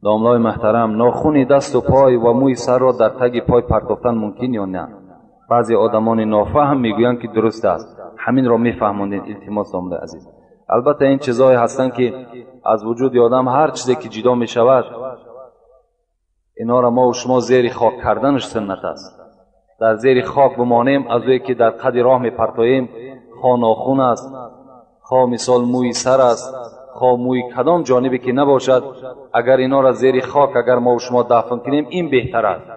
Домлаи муҳтарам, нохуни дасту пой ва мӯи сарро дар таги пой партофтан мумкин ё на? Баъзе одамони нофаҳм мегӯянд, ки дуруст аст. Ҳаминро мефаҳмондед, илтимос, домлаи азиз. Албатта ин чизҳое ҳастанд, ки аз вуҷуди одам ҳар чизе ки ҷидо мешавад, инҳоро мо шумо зери хок карданаш суннат аст. Дар зери хок бимонем, аз ӯе ки дар қади роҳ мепартоем, хо нохун аст, хо мисол мӯи сар аст, хо мӯи кадом ҷонибе ки набошад, агар инҳоро зери хок агар мо шумо дафн кунем, ин беҳтар аст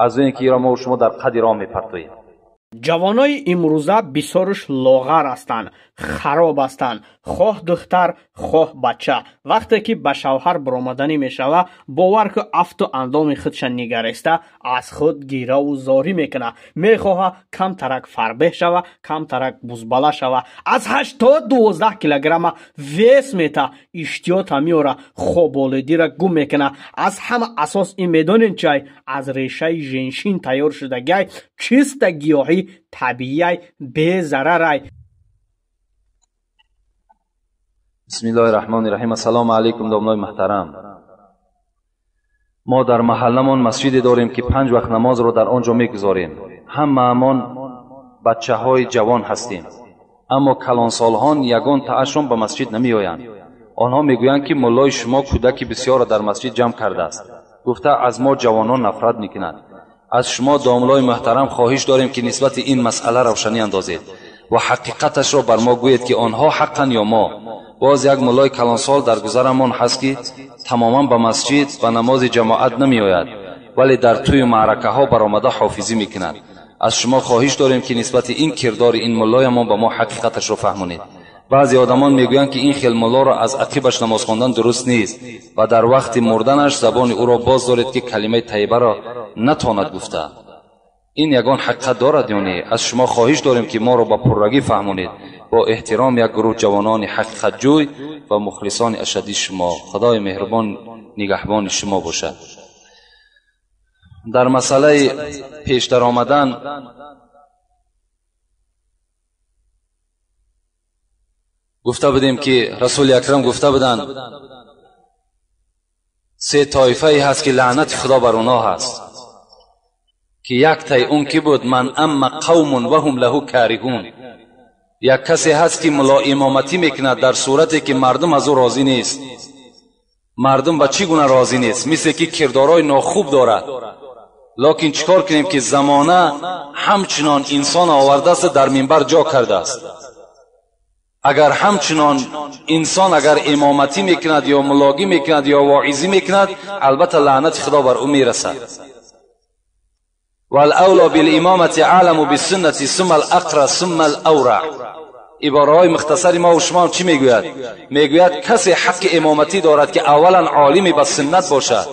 аз оне ки инро мо шумо дар қади роҳ мепартоем. Ҷавонои имрӯза бисёрш лоғар ҳастанд, хароб ҳастанд, хоҳ духтар хоҳ бача. Вақте ки ба шавҳар баромаданӣ мешава, бовар ку афту андоми худша нигариста аз худ гираву зорӣ мекуна. Мехоҳа камтарак фарбеҳ шава, камтарак бузбала шава. Аз 8 то 12 килограмма вес мета, иштиёта меора, хоболедира гум мекуна. Аз ҳама асос ин медонед чай? Аз решаи женшин тайёр шудагиай, чиста гиёҳӣ, табииай, безарарай. Бисмиллоҳи раҳмони раҳим. Ассалому алайкум, домлои муҳтарам. Мо дар маҳалламон масҷиде дорем, ки 5 вақт намозро дар он ҷо мегузорем. Ҳамаамон бачаҳои ҷавон ҳастем, аммо калонсолҳон ягон таашон ба масҷид намеоянд. Онҳо мегӯянд, ки муллои шумо кӯдаки бисёрро дар масҷид ҷамъ кардааст, гуфта аз мо ҷавонон нафрат мекунад. Аз шумо, домлои муҳтарам, хоҳиш дорем, ки нисбати ин масъала равшанӣ андозед ва ҳақиқаташро бар мо гӯед, ки онҳо ҳаққанд ё мо. Боз як муллои калонсол дар гузарамон ҳаст, ки тамоман ба масҷид ба намози ҷамоат намеояд, вале дар тӯю маъракаҳо баромада ҳофизӣ мекунад. Аз шумо хоҳиш дорем, ки нисбати ин кирдори ин муллоямон ба мо ҳақиқаташро фаҳмонед. Баъзе одамон мегӯянд, ки ин хел муллоро аз ақибаш намоз хондан дуруст нест ва дар вақти мурданаш забони ӯро боз доред, ки калимаи тайибаро натонад гуфта. Ин ягон ҳақиқат дорад ё не? Аз шумо хоҳиш дорем, ки моро ба пуррагӣ фаҳмонед. Бо эҳтиром, як гурӯҳ ҷавонони ҳақиқатҷӯй ва мухлисони ашаддии шумо. Худои меҳрубон нигаҳбони шумо бошад. Дар масъалаи пешдаромадан гуфта будем, ки Расули Акрам гуфта буданд, се тоифае ҳаст, ки лаънати Худо бар онҳо ҳаст, ки як тай он ки буд? Ман амма қавмун ваҳум лаҳу кариҳун. Як касе ҳаст, ки мулоимоматӣ мекунад дар сурате ки мардум аз ӯ розӣ нест. Мардум ба чӣ гуна розӣ нест? Мисле ки кирдорҳои нохуб дорад, лекин чӣ кор кунем, ки замона ҳамчунон инсон овардааст, дар минбар ҷо кардааст. Агар ҳамчунон инсон агар имоматӣ мекунад ё мулогӣ мекунад ё воизӣ мекунад, албатта лаънати Худо бар ӯ мерасад. والأولى بالإمامة أعلم بالسنة ثم الأقرأ ثم الأورع. Ибораҳои мухтасари мо шумо чӣ мегӯяд? Мегӯяд, касе ҳаққи имоматӣ дорад, ки аввалан олими ба суннат бошад,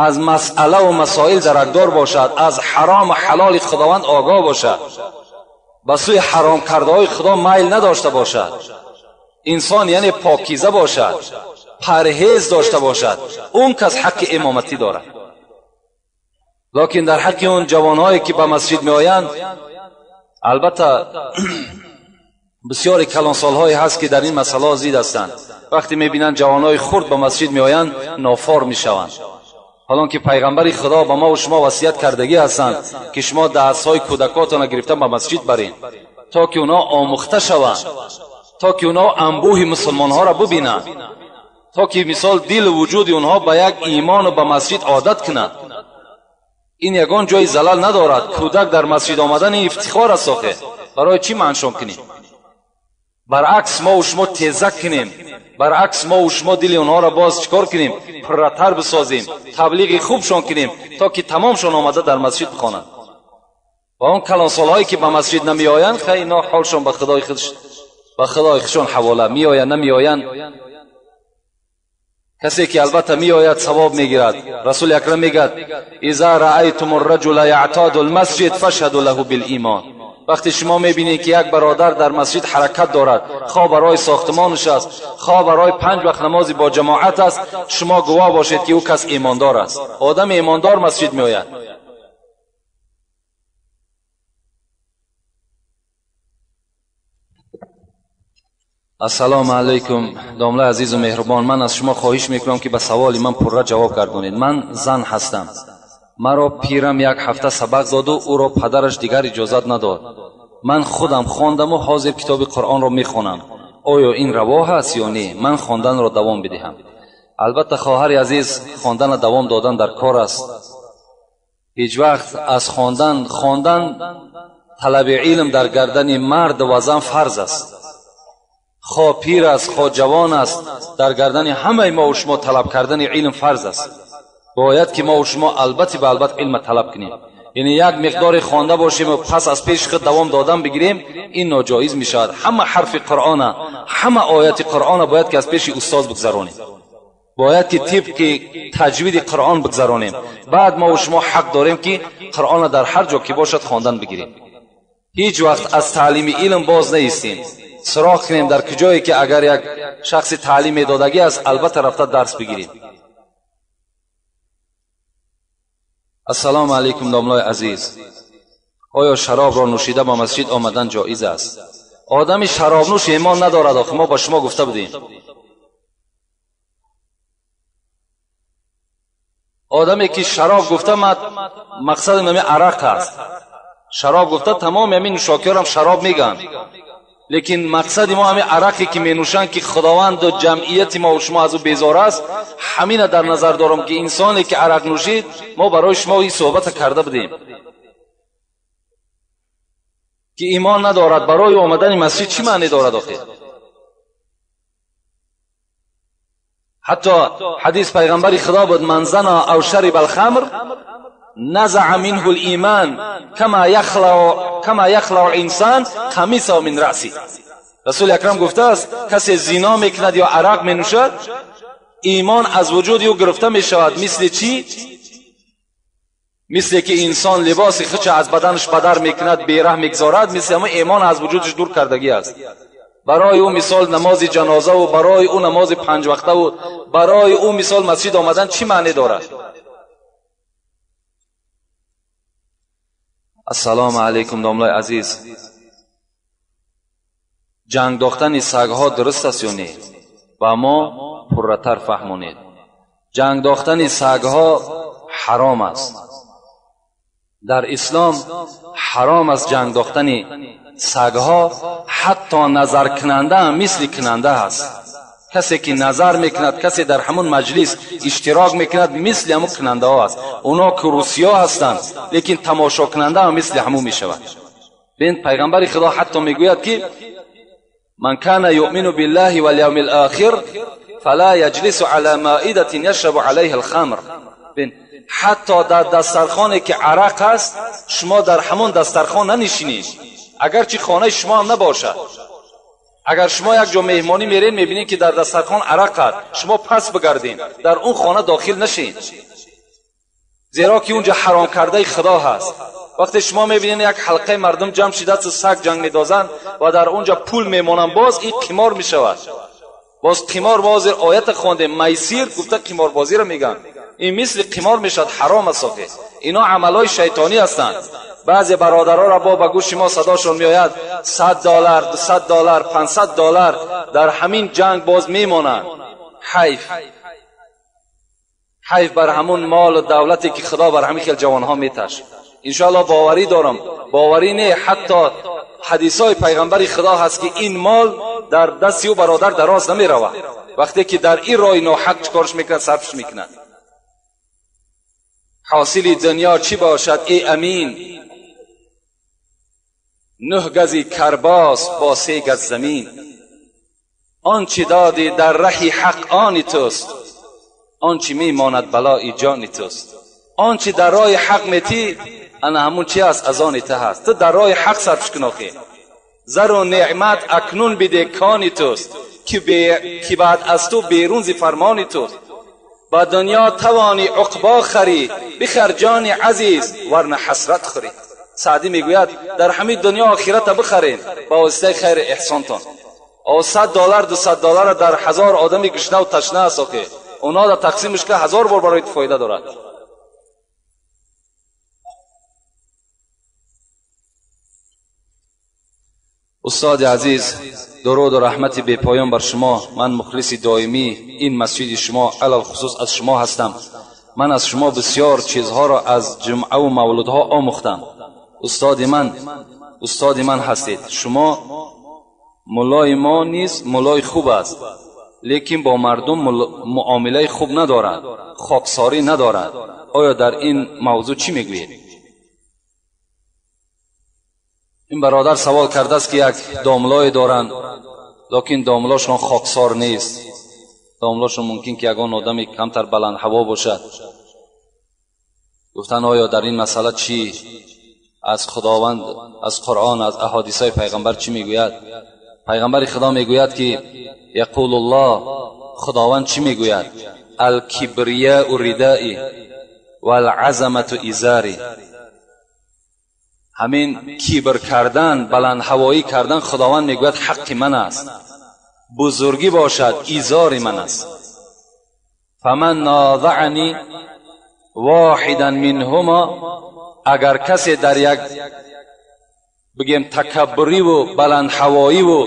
аз масъалаву масоил даракдор бошад, аз ҳарому ҳалоли Худованд огоҳ бошад, ба сӯи ҳаром кардаҳои Худо майл надошта бошад, инсон яъне покиза бошад, парҳез дошта бошад. Он кас ҳаққи имоматӣ дорад. Лекин дар ҳаққи он ҷавонҳое ки ба масҷид меоянд, албатта бисёри калонсолҳое ҳаст, ки дар ин масъалаҳо зид ҳастанд. Вақте мебинанд ҷавонҳои хурд ба масҷид меоянд, нофор мешаванд. Ҳолон ки пайғамбари Худо ба мо шумо васият кардагӣ ҳастанд, ки шумо дастҳои кӯдакотонро гирифта ба масҷид баред, то ки онҳо омӯхта шаванд, то ки онҳо анбӯҳи мусулмонҳоро бубинанд, то ки мисол дилу вуҷуди онҳо ба як имону ба масҷид одат кунанд. Ин ягон ҷои залал надорад. Кӯдак дар масҷид омадан ин ифтихор аст. Охе, барои чӣ манъшон кунем? Баръакс, мову шумо тезак кунем, баръакс, мову шумо дили онҳоро боз чӣ кор кунем? Пурратар бисозем, таблиғи хубшон кунем, то ки тамомшон омада дар масҷид бихонанд. Ва он калонсолҳое ки ба масҷид намеоянд, хай, ино ҳолшон ба худои худ, ба худои худшон ҳавола. Меоянд, намеоянд, касе ки албатта меояд, савоб мегирад. Расули Акрам мегӯяд: إذا رأيتم الرجل يعتاد المسجد فاشهدوا له بالإيمان. Вақте шумо мебинед, ки як бародар дар масҷид ҳаракат дорад, хоҳ барои сохтмонаш аст, хоҳ барои 5 вақт намози бо ҷамоат аст, шумо гувоҳ бошед, ки ӯ кас имондор аст. Одами имондор масҷид меояд. Ассалому алайкум, домла азизу меҳрубон. Ман аз шумо хоҳиш мекунам, ки ба саволи ман пурра ҷавоб гардонед. Ман зан ҳастам. Маро пирам як ҳафта сабақ доду ӯро падараш дигар иҷозат надод. Ман худам хондаму ҳозир китоби Қуръонро мехонам. Оё ин раво ҳаст ё не? Ман хонданро давом бидиҳам? Албатта, хоҳари азиз, хондана давом додан дар кор аст. Ҳеҷ вақт аз хондан талаби илм дар гардани мард ва зан фарз аст. Хо пир аст, хо ҷавон аст, дар гардани ҳамаи мо шумо талаб кардани илм фарз аст. Бояд ки мо шумо албатта ба албат илм талаб кунем. Яъне як миқдори хонда бошем ва пас аз пеши худ давом додан бигирем, ин ноҷоиз мешавад. Ҳама ҳарфи Қуръона, ҳама ояти Қуръона бояд ки аз пеши устоз бигзаронем. Бояд ки тибқи таҷвиди Қуръон бигзаронем. Баъд мо шумо ҳақ дорем ки Қуръона дар ҳар ҷо ки бошад хондан бигирем. Ҳеҷ вақт аз таълими илм боз наистем. Суроғ кунем дар куҷое ки агар як шахси таълим медодагӣ аст, албатта рафта дарс бигирем. Ассалому алайкум, домлои азиз. Оё шаробро нӯшида ба масҷид омадан ҷоиз аст? Одами шаробнӯш имон надорад. Охи мо ба шумо гуфта будем. Одаме ки шароб гуфта, мақсадам ҳамин арақ аст. Шароб гуфта тамоми ҳамин нӯшокиёрам шароб мегӯянд. Лекин мақсади мо ҳамин арақе ки менӯшанд, ки худованду ҷамъияти мо шумо аз ӯ безор аст, ҳамина дар назар дорам ки инсоне ки арақ нӯшид, мо барои шумо ин суҳбата карда будем ки имон надорад. Барои омадани масҷид чӣ маъне дорад охи? Ҳатто ҳадис пайғамбари худо буд: ман зана ав шариба алхамр نزع منه الایمان كما يخلع الانسان قمیصه من رأسه. رسول اکرم گفته است کسی زنا میکند یا عرق مینوشد، ایمان از وجود او گرفته میشود. مثل چی؟ مثل که انسان لباس خودش از بدنش بدر میکند، بیره میگذارد، مثل همه ایمان از وجودش دور کردگی است. برای او مثال نماز جنازه و برای او نماز پنج وقته و برای او مثال مسجد آمدن چی معنی دارد؟ Ассалому алайкум, домлои азиз. Ҷанг дохтани сагҳо дуруст аст ё не? Ба мо пурратар фаҳмонед. Ҷанг дохтани сагҳо ҳаром аст. Дар ислом ҳаром аст ҷанг дохтани сагҳо. Ҳатто назаркунанда ҳам мисли кунанда аст. Касе ки назар мекунад, касе дар ҳамон маҷлис иштирок мекунад, мисли ҳамон кунандаҳо аст. Оно ки русиё ҳастанд, лекин тамошокунанда ҳам мисли ҳамон мешавад. Бин, пайғамбари худо ҳатто мегӯяд ки ман кана юъмину биллаҳи вал явмил охир фала яҷлису ала маидатин яшрабу алайҳа алхамр. Бин, ҳатто дар дастархоне ки арақ аст, шумо дар ҳамон дастархон нанишинед, агарчи хонаи шумо ҳам набошад. Агар шумо як ҷо меҳмонӣ меред, мебинед ки дар дастархон арақ аст, шумо пас бигардед, дар он хона дохил нашед, зеро ки унҷа ҳаром кардаи худо ҳаст. Вақте шумо мебинед як ҳалқаи мардум ҷамъ шидааст, саг ҷанг медозанд ва дар унҷа пул мемонанд, боз ин қимор мешавад. Боз қимор, мо ҳозир оята хондем, майсир гуфта қиморбозиро мегӯянд. Ин мисли қимор мешавад, ҳаром аст. Охи ино амалҳои шайтонӣ ҳастанд. Баъзе бародароро бо ба гӯши мо садошон меояд, $100, $200, $500 дар ҳамин ҷанг боз мемонанд. Ҳайф, ҳайф бар ҳамун молу давлате ки худо бар ҳамин хел ҷавонҳо меташ. Иншоаллоҳ боварӣ дорам, боварӣ не, ҳатто ҳадисҳои пайғамбари худо ҳаст ки ин мол дар дасти ӯ бародар дароз намеравад. Вақте ки дар ин роҳи ноҳақ чикорш мекунад, сарфш мекунад. Ҳосили дунё чӣ бошад эй амин? 9 гази карбос бо 3 газ замин. Он чӣ додӣ дар раҳи ҳақ они туст, он чӣ мемонад балои ҷони туст. Он чӣ дар роҳи ҳақ метӣ, ана ҳамун чи аст, аз они ту ҳаст. Ту дар роҳи ҳақ сарфш кун охи. Зару неъмат акнун биде кони туст, ки баъд аз ту берун зи фармони туст. Ба дунё тавонӣ уқбо харӣ, бихар ҷони азиз, варна ҳасрат хӯрӣ. Саъдӣ мегӯяд дар ҳамин дунё охирата бихаред ба воситаи хайри эҳсонтон. $100, $200 дар 1000 одами гушнаву ташна аст охи. Онҳо дар тақсимаш ка 1000 бор барои ту фоида дорад. Устоди азиз, дуруду раҳмати бепоён бар шумо. Ман мухлиси доимии ин масҷиди шумо, алалхусус аз шумо ҳастам. Ман аз шумо бисёр чизҳоро аз ҷумъаву мавлудҳо омӯхтам. Устоди ман ҳастед. Шумо муллои мо низ муллои хуб аст, лекин бо мардум муомилаи хуб надорад, хоксорӣ надорад. Оё дар ин мавзӯъ чӣ мегӯед? Ин бародар савол кардааст, ки як домлое доранд, лекин домлошон хоксор нест. Домлошон мумкин ки ягон одами камтар баландҳаво бошад. Гуфтанд, оё дар ин масъала чӣ аз Худованд, аз Қуръон, аз аҳодисҳои пайғамбар чӣ мегӯяд? Пайғамбари Худо мегӯяд, ки яқулуллоҳ, Худованд чӣ мегӯяд? Алкибрияу ридаи валазамату изари. Ҳамин кибр кардан, баландҳавоӣ кардан, Худованд мегӯяд ҳаққи ман аст, бузургӣ бошад изори ман аст. Фаман нозаъани воҳидан минҳума, агар касе дар як бигем такаббуриву баландҳавоиву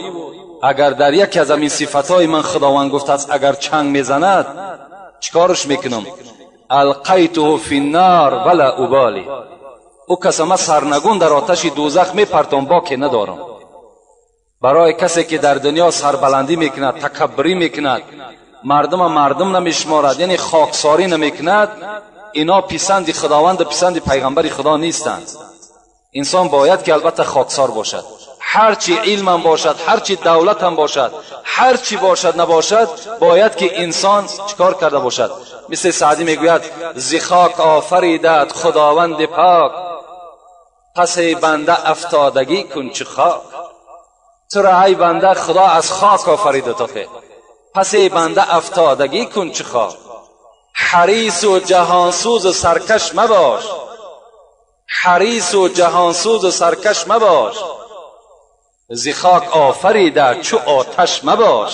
агар дар яке аз ҳамин сифатҳои ман Худованд гуфтааст, агар чанг мезанад, чӣ корш мекунам? Алқайтуҳу финнар вала убали. Ӯ каса ман сарнагун дар оташи дӯзах мепартом, боке надорам. Барои касе ки дар дунё сарбаландӣ мекунад, такаббурӣ мекунад, мардума мардум намешуморад, яъне хоксорӣ намекунад, ино писанди Худованду писанди пайғамбари Худо нестанд. Инсон бояд ки албатта хоксор бошад. Ҳарчи илмам бошад, ҳарчи давлатам бошад, ҳарчи бошад набошад, бояд ки инсон чикор карда бошад? Мисли Саъдӣ мегӯяд: зи хок офаридат Худованди пок, пас эй банда афтодагӣ кун чу хок. Туро эй банда Худо аз хок офарида тохе, пас эй банда афтодагӣ кун чу хок. Ҳарису ҷаҳонсӯзу саркаш мабош, ҳарису ҷаҳонсӯзу саркаш мабош, зи хок офарида чу оташ мабош.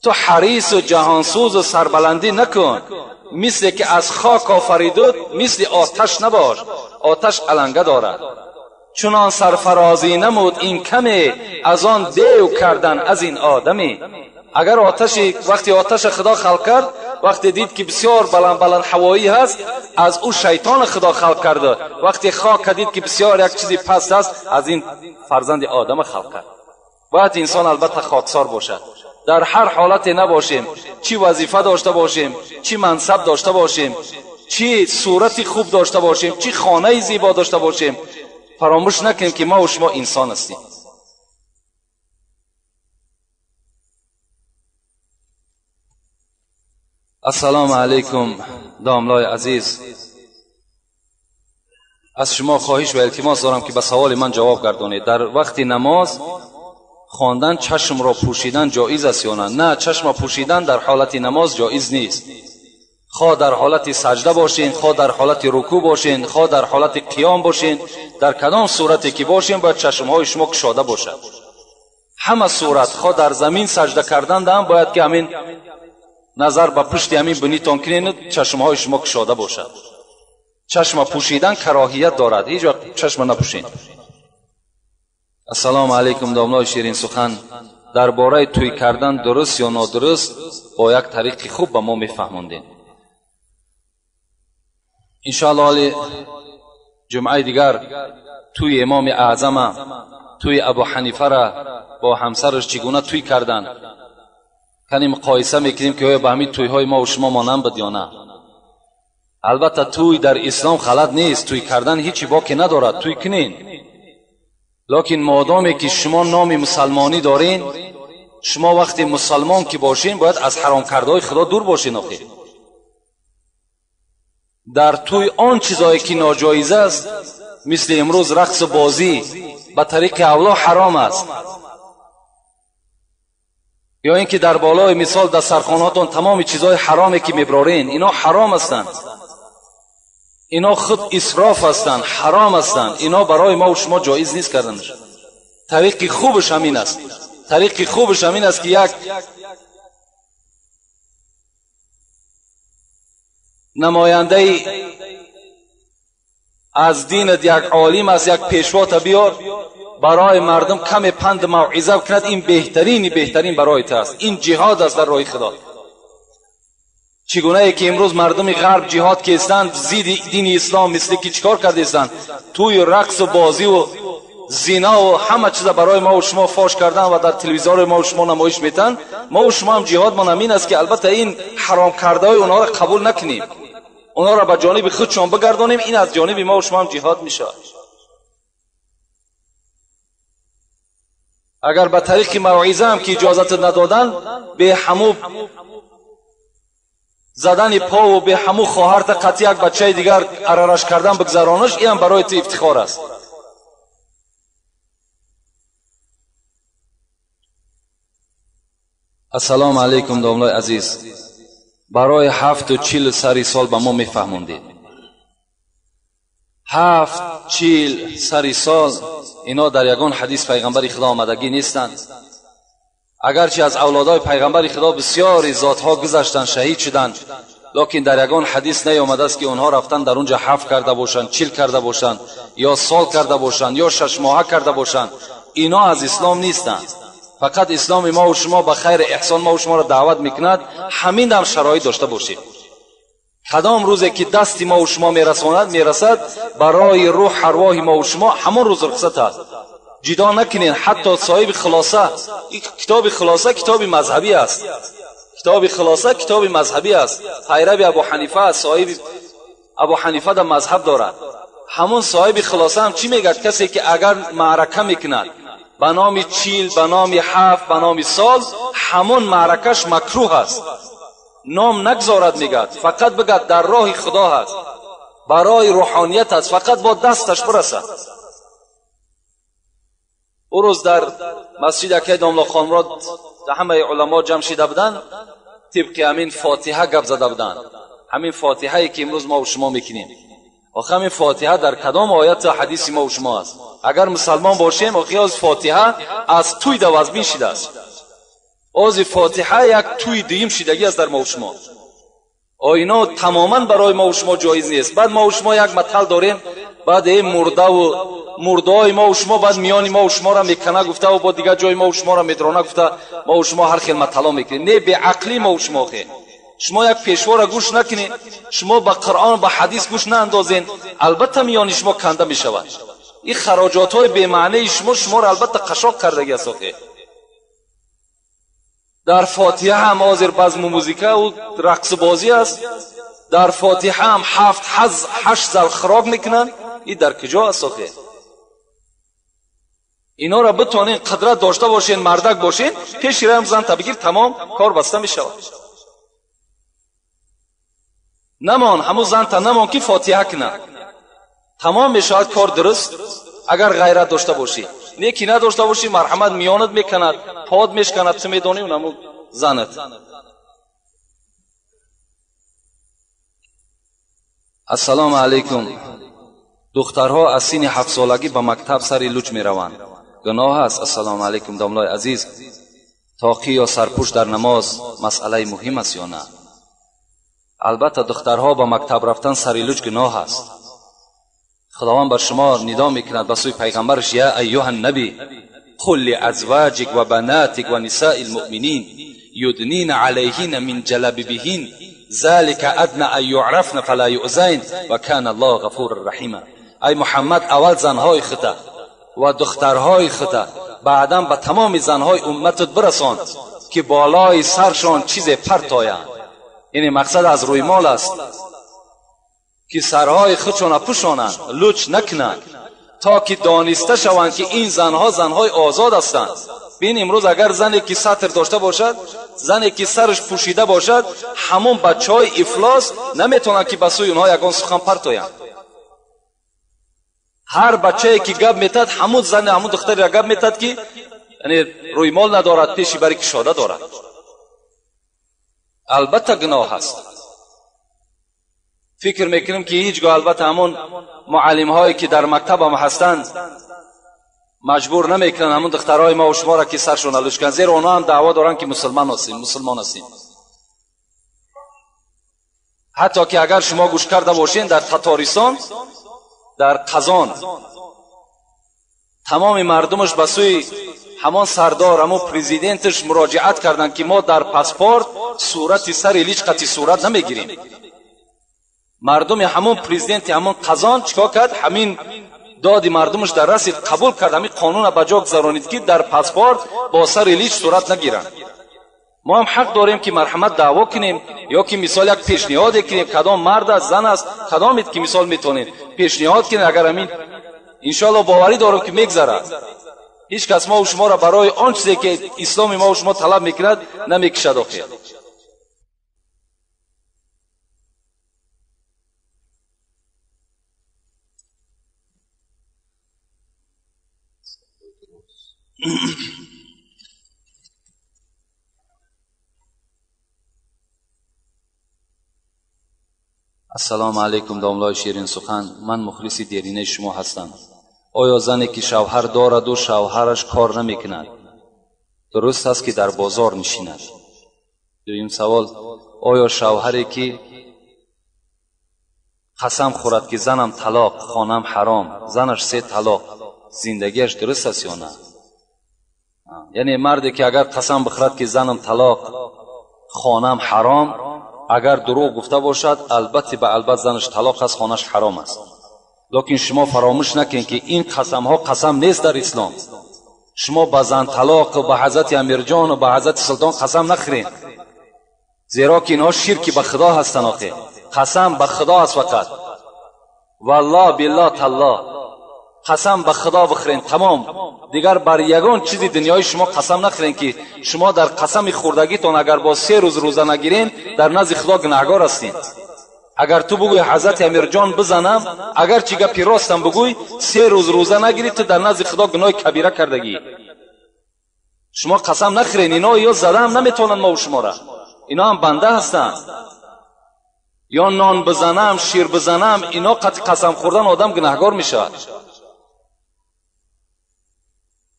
Ту ҳарису ҷаҳонсӯзу сарбаландӣ накун, мисле ки аз хок офаридут мисли оташ набош. Оташ аланга дорад. Чунон сарфарозӣ намуд ин каме, аз он дев кардан аз ин одаме. Агар оташи вақти оташа Худо халқ кард, вақте дид ки бисёр баланд баланд ҳавоӣ ҳаст, аз ӯ шайтона Худо халқ карда. Вақте хока дид ки бисёр як чизи паст аст, аз ин фарзанди одама халқ кард. Бояд инсон албатта хоксор бошад. Дар ҳар ҳолате набошем, чӣ вазифа дошта бошем, чӣ мансаб дошта бошем, чӣ сурати хуб дошта бошем, чӣ хонаи зебо дошта бошем, фаромӯш накунем ки ма ва шумо инсон ҳастем. Ассалому алайкум, домлои азиз. Аз шумо хоҳиш ва илтимос дорам ки ба саволи ман ҷавоб гардонед. Дар вақти намоз хондан чашмро пӯшидан ҷоиз аст ё на? На, чашмро пӯшидан дар ҳолати намоз ҷоиз нест. Хоҳ дар ҳолати саҷда бошен, хоҳ дар ҳолати рукӯъ бошен, хоҳ дар ҳолати қиём бошен, дар кадом сурате ки бошен, бояд чашмҳои шумо кушода бошад. Ҳама сурат, хоҳ дар замин саҷда кардан ҳам бояд ки ҳамин назар ба пушти ҳамин бинитон кунед, чашмҳои шумо кушода бошад. Чашма пӯшидан кароҳият дорад, ҳеҷ вақт чашма напӯшед. Ассалому алайкум, домлои ширин сухан. Дар бораи тӯй кардан дуруст ё нодуруст бо як тариқи хуб ба мо мефаҳмондем. Иншоаллоҳ ҳоли ҷумъаи дигар тӯи имоми аъзама, тӯи Абу Ҳанифара бо ҳамсараш чӣ гуна тӯй карданд, кани муқоиса мекунем ки оё ба ҳамин тӯйҳои мо ва шумо монанд буд ё на. Албатта тӯй дар ислом ғалат нест, тӯй кардан ҳечи боке надорад, тӯй кунен. Лекин модоме ки шумо номи мусалмонӣ дорен, шумо вақте мусалмон ки бошен, бояд аз ҳаромкардаҳои Худо дур бошен. Охир дар тӯй он чизое ки ноҷоиз аст, мисли имрӯз рақсу бозӣ ба тариқи авло ҳаром аст, ё ин ки дар болои мисол дастархонаҳотон тамоми чизҳои ҳароме ки меброрен, ино ҳаром ҳастанд, ино худ исроф ҳастанд, ҳаром ҳастанд, ино барои мо ва шумо ҷоиз нест карданаш. Тариқи хубаш ҳамин аст, тариқи хубаш ҳамин аст ки як намояндаи аз динат, як олим аст, як пешвота биёр, برای مردم کم پند موعظه کند، این بهترین برای تو است. این جهاد است در راه خدا. چگونه که امروز مردم غرب جهاد که هستند زید دین اسلام مثل که چیکار کرده هستند، توی رقص و بازی و زنا و همه چیز برای ما و شما فاش کردن و در تلویزیون ما و شما نمایش میتن. ما و شما هم جهاد ما همین است که البته این حرام کرده های اونها را قبول نکنیم، اونها را به جانب خودشان بگردانیم. این از جانب ما و شما هم جهاد میشه. اگر به طریق موعظه هم که اجازت ندادن، به همو زدن پا و به همو خواهر تا قطعی یک بچه دیگر ارارش کردن بگذرانش، این هم برای تو افتخار است. السلام علیکم داملای عزیز. برای 7 و 40 سری سال به ما میفهموندید. 7 40 سری سال اینا در یگان حدیث پیغمبر خدا آمدگی نیستند. اگرچه از اولادای پیغمبر خدا بسیاری ذاتها گذشتند، شهید شدند، لکن در یگان حدیث نیامده است که اونها رفتن در اونجا 7 کرده باشند، 40 کرده باشند، یا سال کرده باشند، یا 6 ماهه کرده باشند. اینا از اسلام نیستند. فقط اسلام ما و شما به خیر احسان ما و شما را دعوت میکند. همین هم شرایط داشته باشیم. کدام روزی که دست ما و شما میرسد برای روح ارواح ما و شما، همان روز رخصت است. جدا نکنین. حتی صاحب خلاصه، این کتاب خلاصه کتاب مذهبی است، کتاب خلاصه کتاب مذهبی است، پیرو ابو حنیفه است، صاحب ابو حنیفه در مذهب دارد. همون صاحب خلاصه هم چی میگه؟ کسی که اگر معرکه میکند به نام 40، به نام 7، به نام سال، همون معرکش مکروه است. نام نگذارد، میگد فقط بگد در راه خدا هست، برای روحانیت است، فقط با دستش برسد. او روز در مسجد اکی داملا خانمراد همه علما جمع شده بودن، طبق همین فاتحه گپ زده بودن، همین فاتحه که امروز ما و شما میکنیم. آخه همین فاتحه در کدام آیت حدیث ما و شما است؟ اگر مسلمان باشیم، آخه از فاتحه از توی دوازبین شده است. از فاتحه یک توی دیم شدگی است در ما و شما. اینا تماما برای ما و شما جایز نیست. بعد ما و شما یک متل داریم، بعد این مرده و مرده ما و شما بعد میانی ما و شما را میکنه گفته و با دیگر جای ما و شما را میدرانه گفته، ما و شما هر خیل متلا میکنیم. نه به عقلی ما و شما خیل. شما یک پیشوا را گوش نکنید، شما به قرآن و به حدیث گوش ناندازین، البته میانی شما کنده میشود. این خراجات های بی معنی شما را البته قشاق کردگی است. در فاتحه هم حاضر بزم و موزیکه و رقص بازی است. در فاتحه هم 7 8 زل خراک میکنن. این در کجا است آخه؟ اینا را بتونین قدرت داشته باشین، مردک باشین، پیش رم زن تا بگیر، تمام کار بسته میشود. نمان همون زن تا نمان که فاتحه کنه، تمام میشود کار درست. اگر غیرت داشته باشی، نیکی نداشته باشی، مرحمت میانت میکند، پاد میشکند، تو میدونی اونمو زنت. السلام علیکم. دخترها از سین 7 سالگی به مکتب سری لوچ میروند، گناه است؟ السلام علیکم داملای عزیز. تاقی یا سرپوش در نماز مسئله مهم است یا نه؟ البته دخترها به مکتب رفتن سری لوچ گناه است. خداوند بر شما ندا میکند به سوی پیغمبرش: یا ایها النبی قل لازواجک و بناتک و نساء المؤمنین یدنین علیهن من جلابیبهن ذلك ادنى ان يعرفن فلا یؤذین و کان الله غفورا رحیما. ای محمد، اول زنهای خودت و دخترهای خودت، بعدا به تمام زنهای امتت برسان که بالای سرشان چیز پرتایند. یعنی مقصد از روی مال است که سرهای خودشان پوشانند، لوچ نکنند، تا که دانسته شوند که این زنها زنهای آزاد هستند. بین امروز اگر زنی که ستر داشته باشد، زنی که سرش پوشیده باشد، همون بچه های افلاس نمیتونند که به سوی اونها یگان سخن پرتایند. هر بچه که گپ میتد، همون زن، همون دختری را گپ میتد که یعنی روی مال ندارد، پیشی بری کشاده دارد. البته گناه هست. فکر میکنم که هیچگاه البته همون معلم هایی که در مکتب هم هستند مجبور نمیکنن همون دخترهای ما و شما را که سرشون لوچ کنن، زیرا اونا هم دعوا دارن که مسلمان هستیم، مسلمان هستیم. حتی که اگر شما گوش کرده باشین، در تتارستان، در قزان Тамоми мардумаш ба сӯи ҳамон сардор, ҳамон президенташ муроҷиат карданд, ки мо дар паспорт сурати сари лич қати сурат намегирем. Мардуми ҳамон президенти ҳамон Қазон чикор кард? Ҳамин доди мардумаш дар расид, қабул кард, ҳамин қонунро ба ҷо гузаронид, ки дар паспорт бо сари лич сурат нагиранд. Мо ҳам ҳақ дорем, ки марҳамат даъво кунем, ё ки мисол як пешниҳоде кунем, кадом мард аст, зан аст, кадомед ки мисол метавонед пешниҳод кунед. Агар ҳамин иншоалло боварӣ дорам, ки мегзарад. Ҳеҷ кас мову шуморо барои он чизе ки исломи мову шумо талаб мекунад намекишад. Охир ассалому алайкум, домлои ширин сухан, ман мухлиси деринаи шумо ҳастам. Оё зане ки шавҳар дораду шавҳараш кор намекунад, дуруст аст ки дар бозор нишинад? Дуюм савол: оё шавҳаре ки қасам хӯрад, ки занам талоқ, хонам ҳаром, занаш се талоқ, зиндагиаш дуруст аст ё на? Яъне марде ки агар қасам бихӯрад, ки занам талоқ, хонам ҳаром, агар дурӯғ гуфта бошад, албатта ба албат занаш талоқ аст, хонаш ҳаром аст. Лекин шумо фаромӯш накунед, ки ин қасамҳо қасам нест дар ислом. Шумо ба зан талоқ, ба ҳазрати Амирҷон, ба ҳазрати Султон қасам нахӯред, зеро ки инҳо ширки ба Худо ҳастанд. Охир қасам ба Худо аст фақат, валлоҳ биллоҳ таллоҳ, қасам ба Худо бихӯред, тамом. Дигар бар ягон чизи дунёи шумо қасам нахӯред, ки шумо дар қасами хӯрдагитон агар бо 3 рӯз рӯза нагиред, дар назди Худо гунаҳгор ҳастед. Агар ту бугӯй ҳазрати Амирҷон бизанам, агар чӣ гапи ростам бугӯй, 3 рӯз рӯза нагирӣ, ту дар назди Худо гуноҳи кабира кардагӣ. Шумо қасам нахӯред, ино ё задаам наметавонанд мову шуморо, ино ҳам банда ҳастанд. Ё нон бизанам, шир бизанам, ино қати қасам хӯрдан одам гунаҳгор мешавад.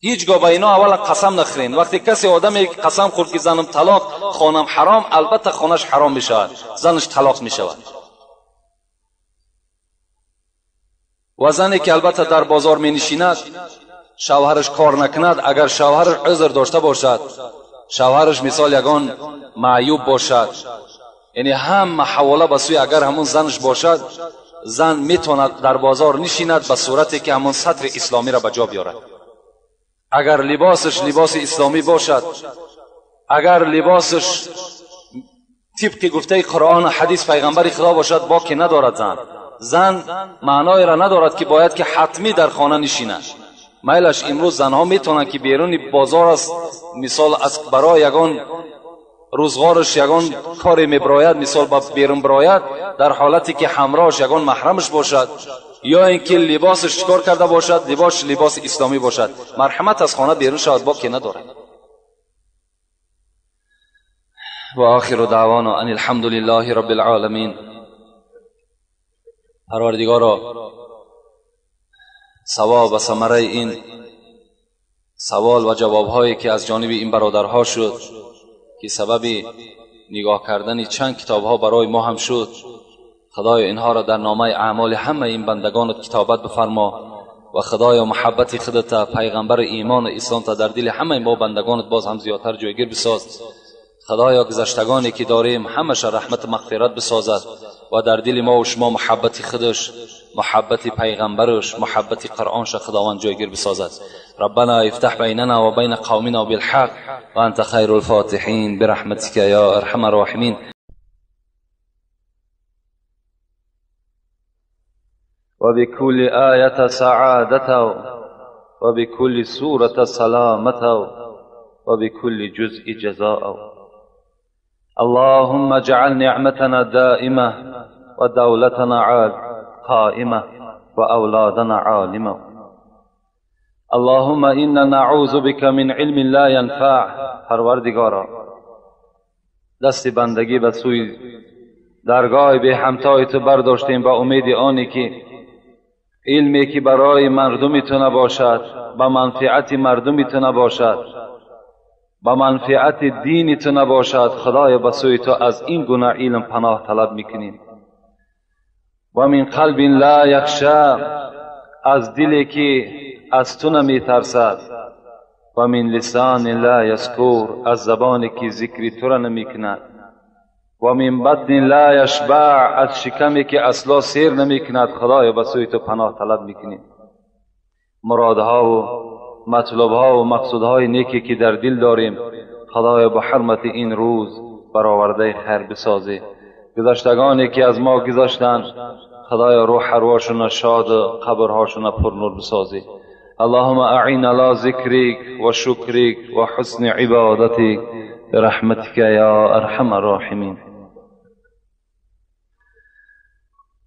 Ҳеҷ гоҳ ба ино аввала қасам нахӯред. Вақте касе одаме қасам хӯрд, ки занам талоқ, хонам ҳаром, албатта хонаш ҳаром мешавад, занаш талоқ мешавад. Ва зане ки албатта дар бозор менишинад, шавҳараш кор накунад, агар шавҳараш узр дошта бошад, шавҳараш мисол ягон маъюб бошад, яъне ҳама ҳавола ба сӯи агар ҳамон занаш бошад, зан метавонад дар бозор нишинад ба сурате ки ҳамон сатри исломиро ба ҷо биёрад. Агар либосаш либоси исломӣ бошад, агар либосаш тибқи гуфтаи Қуръон ва ҳадис пайғамбари Худо бошад, боке надорад зан. Зан маъноеро надорад, ки бояд ки ҳатмӣ дар хона нишинад. Майлаш имрӯз занҳо метавонанд, ки беруни бозор аст, мисол аз барои ягон рӯзғораш ягон коре мебирояд, мисол ба берун бирояд, дар ҳолате ки ҳамроҳаш ягон маҳрамаш бошад, ё ин ки либосаш чикор карда бошад, либосш либоси исломӣ бошад, марҳамат аз хона берун шавад, боке надорад. Ва охиру даъвона ан алҳамдулиллаҳи роббил оламин. Парвардигоро, савоб ва самараи ин савол ва ҷавобҳое ки аз ҷониби ин бародарҳо шуд, ки сабаби нигоҳ кардани чанд китобҳо барои мо ҳам шуд, худоё инҳоро дар номаи аъмоли ҳамаи ин бандагонат китобат бифармо ва худоё муҳаббати худата, пайғамбари имону исломта дар дили ҳамаи мо бандагонат боз ҳам зиёдтар ҷойгир бисоз. Худоё гузаштагоне ки дорем ҳамаша раҳмату мағфират бисозад ва дар дили мо ва шумо муҳаббати худаш, муҳаббати пайғамбараш, муҳаббати Қуръонша худованд ҷойгир бисозад. ربنا افتح بيننا وبين قومنا بالحق وأنت خير الفاتحين برحمتك يا أرحم الراحمين. وبكل آية سعادة وبكل سورة سلامة وبكل جزء جزاء. اللهم اجعل نعمتنا دائمة ودولتنا قائمة وأولادنا عالمة. اللهم إنا نعوذ بك من علم لا ينفع. پروردگارا، دست بندگی به سوی درگاه به همتای تو برداشتیم با امید آنی که علمی که برای مردم تو نباشد، به منفعت مردم تو نباشد، به منفعت دین تو نباشد، خدای به سوی تو از این گونه علم پناه طلب میکنیم. و من قلب لا یخشى، از دلی که از تو نمیترسد، و من لسان لا یذکر، از زبانی که ذکر تو را نمیکند، و من بطن لا یشبع، از شکمی که اصلا سیر نمیکند. خدایا به سوی تو پناه طلب میکنیم. مرادها و مطلبها و مقصودهای نیکی که در دل داریم، خدایا به حرمت این روز برآورده خیر بسازی. گذشتگانی که از ما گذشتند، خدایا روح ارواحشون شاد و قبرهاشون پر نور بسازی. اللهم اعین علی ذکرک و شکرک و حسن عبادتک برحمتک یا ارحم الراحمین.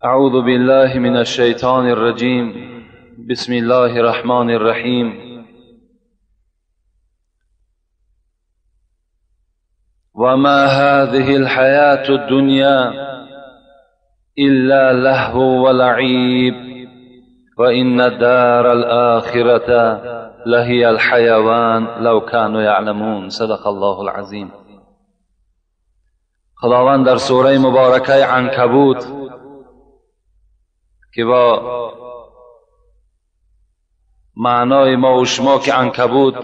اعوذ بالله من الشیطان الرجیم. بسم الله الرحمن الرحیم. وما هذه الحياة الدنيا إلا لهو ولعيب وإن الدار الآخرة لهي الحيوان لو كانوا يعلمون. صدق الله العظیم. خداوند در سوره مبارکه عنکبوت که با معنای ما و شما که عنکبوت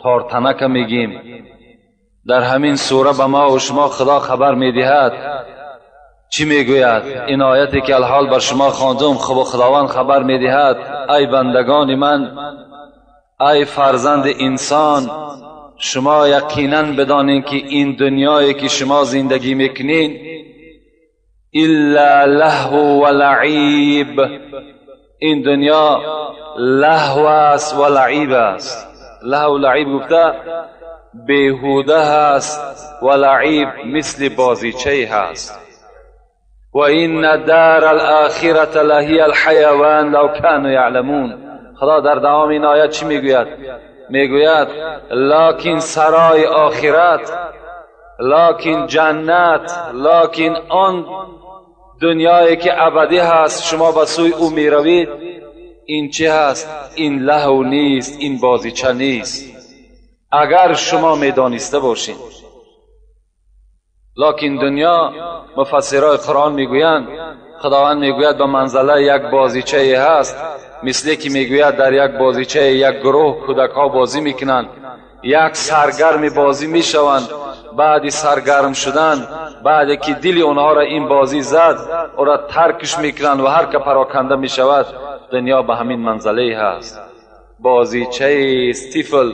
تارتنک میگیم، در همین سوره به ما و شما خدا خبر میدهد. چی میگوید؟ این آیتی که الحال بر شما خواندم، خب خداوند خبر میدهد: ای بندگان من، ای فرزند انسان، شما یقینا بدانین که این دنیایی که شما زندگی میکنین الا لهو و لعیب، این دنیا لهو است و لعیب است. لهو و لعیب گفته بیهوده هست و لعیب مثل بازیچه هست. و این دار الاخرة لهی الحیوان لو كانوا یعلمون. خدا در دوام این آیت چی میگوید؟ میگوید لکن سرای آخرت، لکن جنت، لکن آن دنیایی که ابدی هست شما به سوی او میروید، این چه هست؟ این لهو نیست، این بازیچه نیست، اگر شما میدانسته باشین. لکن دنیا، مفسرای قرآن میگویند، خداوند میگوید به منزله یک بازیچه هست، مثل که میگوید در یک بازیچه یک گروه کودک ها بازی میکنند، یک سرگرم بازی میشوند، بعد سرگرم شدن، بعد که دل اونها را این بازی زد، او را ترکش میکنند و هر که پراکنده میشود. دنیا به همین منزله هست، بازیچه استیفل،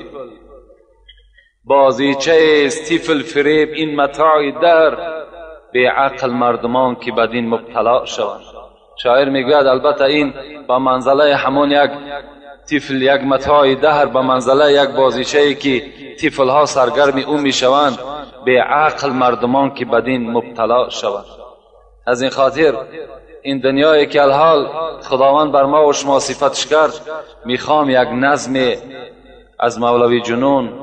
بازیچه استیفل فریب، این متاع در به عقل مردمان که بدین مبتلا شوند. شاعر میگوید البته این به منزله همون یک طفل، یک متاع دهر، به منزله یک بازیچه که طفل ها سرگرم او میشوند، به عقل مردمان که بدین مبتلا شوند. از این خاطر این دنیایی که الحال خداوند بر ما و شما صفتش کرد، میخوام یک نظم از مولوی جنون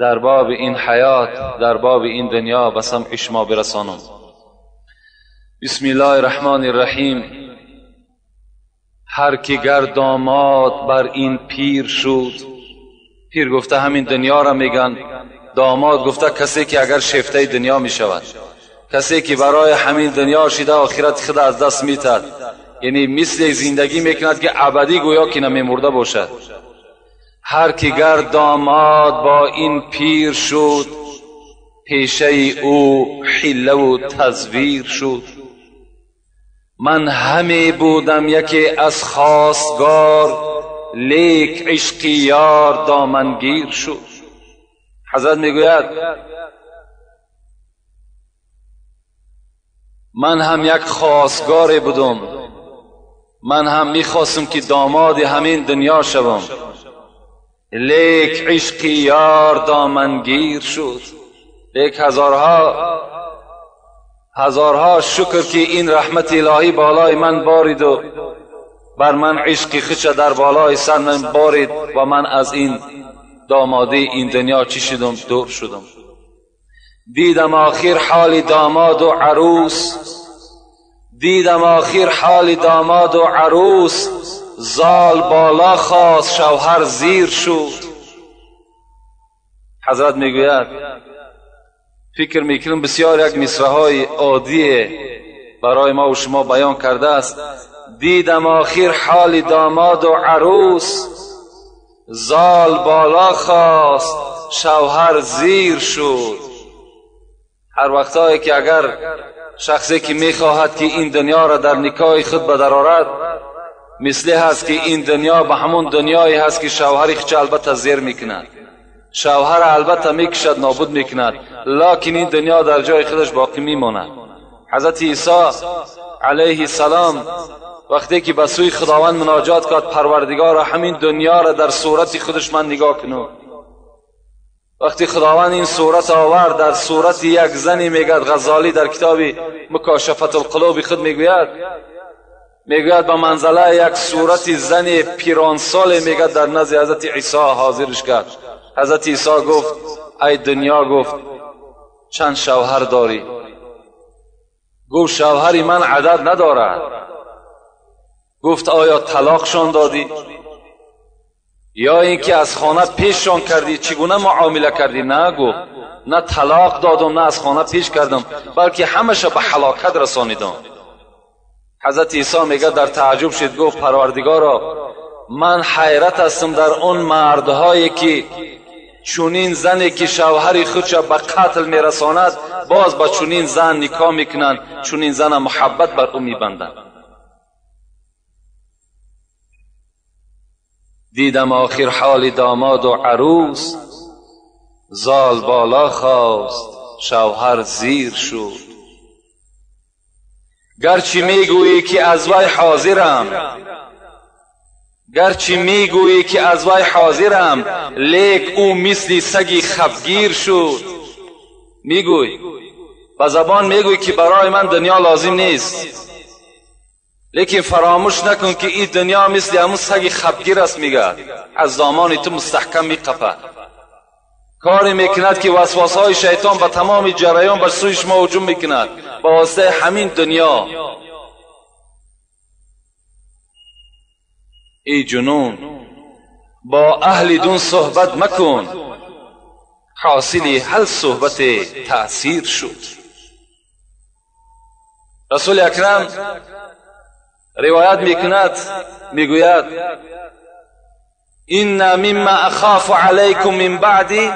در باب این حیات، در باب این دنیا به سمع شما برسانم. بسم الله الرحمن الرحیم. هر کی گر داماد بر این پیر شد، پیر گفته همین دنیا را میگن، داماد گفته کسی که اگر شیفته دنیا میشود، کسی که برای همین دنیا شده آخرت خود از دست میتد، یعنی مثل زندگی میکند که ابدی گویا که نمیمرده باشد. هر کی گر داماد با این پیر شد، پیشه او حیله و تزویر شد. من همی بودم یکی از خواستگار، لیک عشقی یار دامنگیر شد. حضرت میگوید من هم یک خواستگار بودم، من هم میخواستم که داماد همین دنیا شوم، لیک عشقی یار دامنگیر شد. لیک هزارها شکر که این رحمت الهی بالای من بارید و بر من عشقی خودش در بالای سر من بارید و من از این دامادی این دنیا چی شدم؟ دور شدم. دیدم آخر حال داماد و عروس، دیدم آخر حال داماد و عروس، زال بالا خواست شوهر زیر شد. حضرت میگوید فکر میکنم بسیار یک مصرع های عادی برای ما و شما بیان کرده است. دیدم آخر حال داماد و عروس، زال بالا خواست، شوهر زیر شد. هر وقتایی که اگر شخصی که میخواهد که این دنیا را در نکاح خود به در آرد، مثل هست که این دنیا به همون دنیایی هست که شوهر خود البته زیر میکند، شوهر البته میکشد، نابود میکند، لکن این دنیا در جای خودش باقی میماند. حضرت عیسی علیه السلام وقتی که به سوی خداوند مناجات کرد، پروردگار همین دنیا را در صورت خودش من نگاه کنم. وقتی خداوند این صورت آورد در صورت یک زنی، میگد غزالی در کتاب مکاشفت القلوب خود میگوید، میگوید به منزله یک صورت زن پیرانسال میگد در نزد حضرت عیسی حاضرش کرد. حضرت عیسی گفت ای دنیا، گفت چند شوهر داری؟ گفت شوهری من عدد ندارد. گفت آیا طلاقشان دادی یا اینکه از خانه پیششان کردی؟ چگونه معامله کردی؟ نه، گفت نه طلاق دادم نه از خانه پیش کردم، بلکه همش به هلاکت رسانیدم. حضرت عیسی میگه در تعجب شد، گفت پروردگارا من حیرت هستم در اون مردهایی که چونین زنی که شوهر خودش به قتل میرساند باز با چونین زن نکاح میکنند، چونین زن محبت بر او میبندند. دیدم آخر حال داماد و عروس، زال بالا خواست شوهر زیر شد. گرچه میگویی که از وی حاضرم، گرچه میگویی که از وی حاضرم، لیک او مثل سگی خفگیر شد. میگوی با زبان میگویی که برای من دنیا لازم نیست، لیکن فراموش نکن که این دنیا مثل همون سگ خفگیر است. میگه از دامان تو مستحکم میقپد، کاری میکند که وسواس های شیطان به تمام جریان بر سوی شما هجوم میکند با واسطه همین دنیا. ای جنون با اهل دون صحبت مکن، حاصل هر صحبت تأثیر شد. رسول اکرم روایت میکند، میگوید این مما اخاف علیکم من بعدی،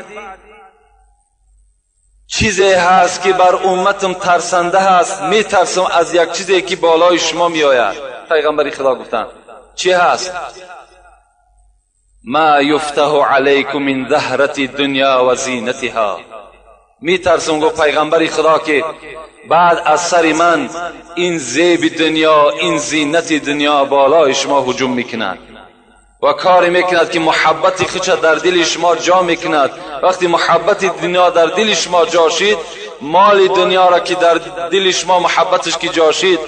چیزی هست که بر امتم ترسنده هست، میترسم از یک چیزی که بالای شما میآید. پیغمبر خدا گفتند چی هست؟ ما یفتح علیکم من زهرة الدنیا و زینتها. میترسم گفت پیغمبر خدا که بعد از سر من این زیب دنیا، این زینت دنیا بالای شما هجوم میکند و کاری میکند که محبت خودش در دل شما جا میکند. وقتی محبت دنیا در دل شما جا شد، مال دنیا را که در دل شما محبتش که جا شد،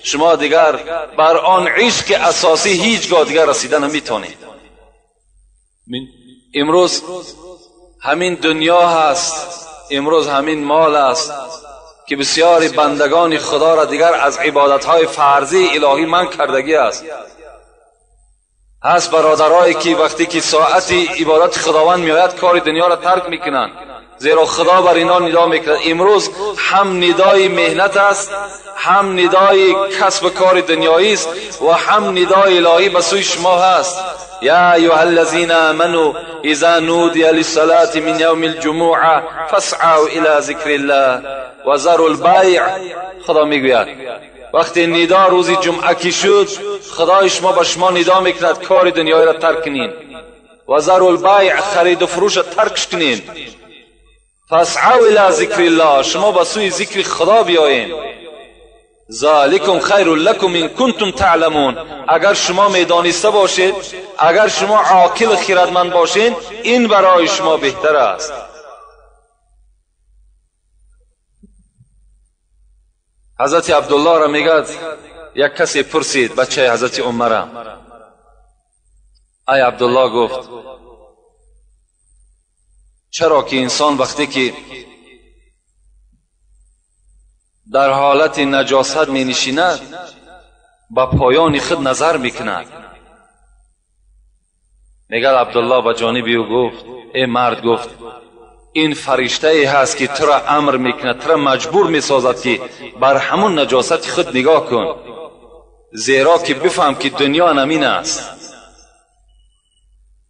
شما دیگر بر آن عشق اساسی هیچگاه دیگر رسیده نمیتونید. امروز همین دنیا هست، امروز همین مال است که بسیاری بندگان خدا را دیگر از عبادتهای فرضی الهی من کردگی است. هست برادرایی که وقتی که ساعت عبادت خداوند میآید کار دنیا را ترک میکنند، زیرا خدا بر اینا ندا میکند. امروز هم ندای مهنت است، هم ندای کسب کار دنیایی است و هم ندای الهی به سوی شما هست. یا ایها الذین آمنوا اذا نودی للصلاة من یوم الجمعه فاسعوا الی ذکر الله وذروا البیع. خدا میگوید وقتی ندا روز جمعه کی شد، خدای شما به شما ندا میکند کار دنیایی را ترک کنین، وذروا البیع، خرید و فروش را ترک کنین، فاسعوا الی ذکر الله، شما به سوی ذکر خدا بیایین. ذالکم خیر لکم ان کنتم تعلمون. اگر شما میدانسته باشید، اگر شما عاقل خردمند باشین، این برای شما بهتر است. حضرت عبدالله را میگد یک کسی پرسید، بچه حضرت عمر، ای عبدالله، گفت چرا که انسان وقتی که در حالت نجاست می نشیند به پایان خود نظر میکند؟ میگد عبدالله به جانب او گفت ای مرد، گفت این فرشته ای هست که تو را امر میکند، تو را مجبور میسازد که بر همون نجاست خود نگاه کن، زیرا که بفهم که دنیا نمین است.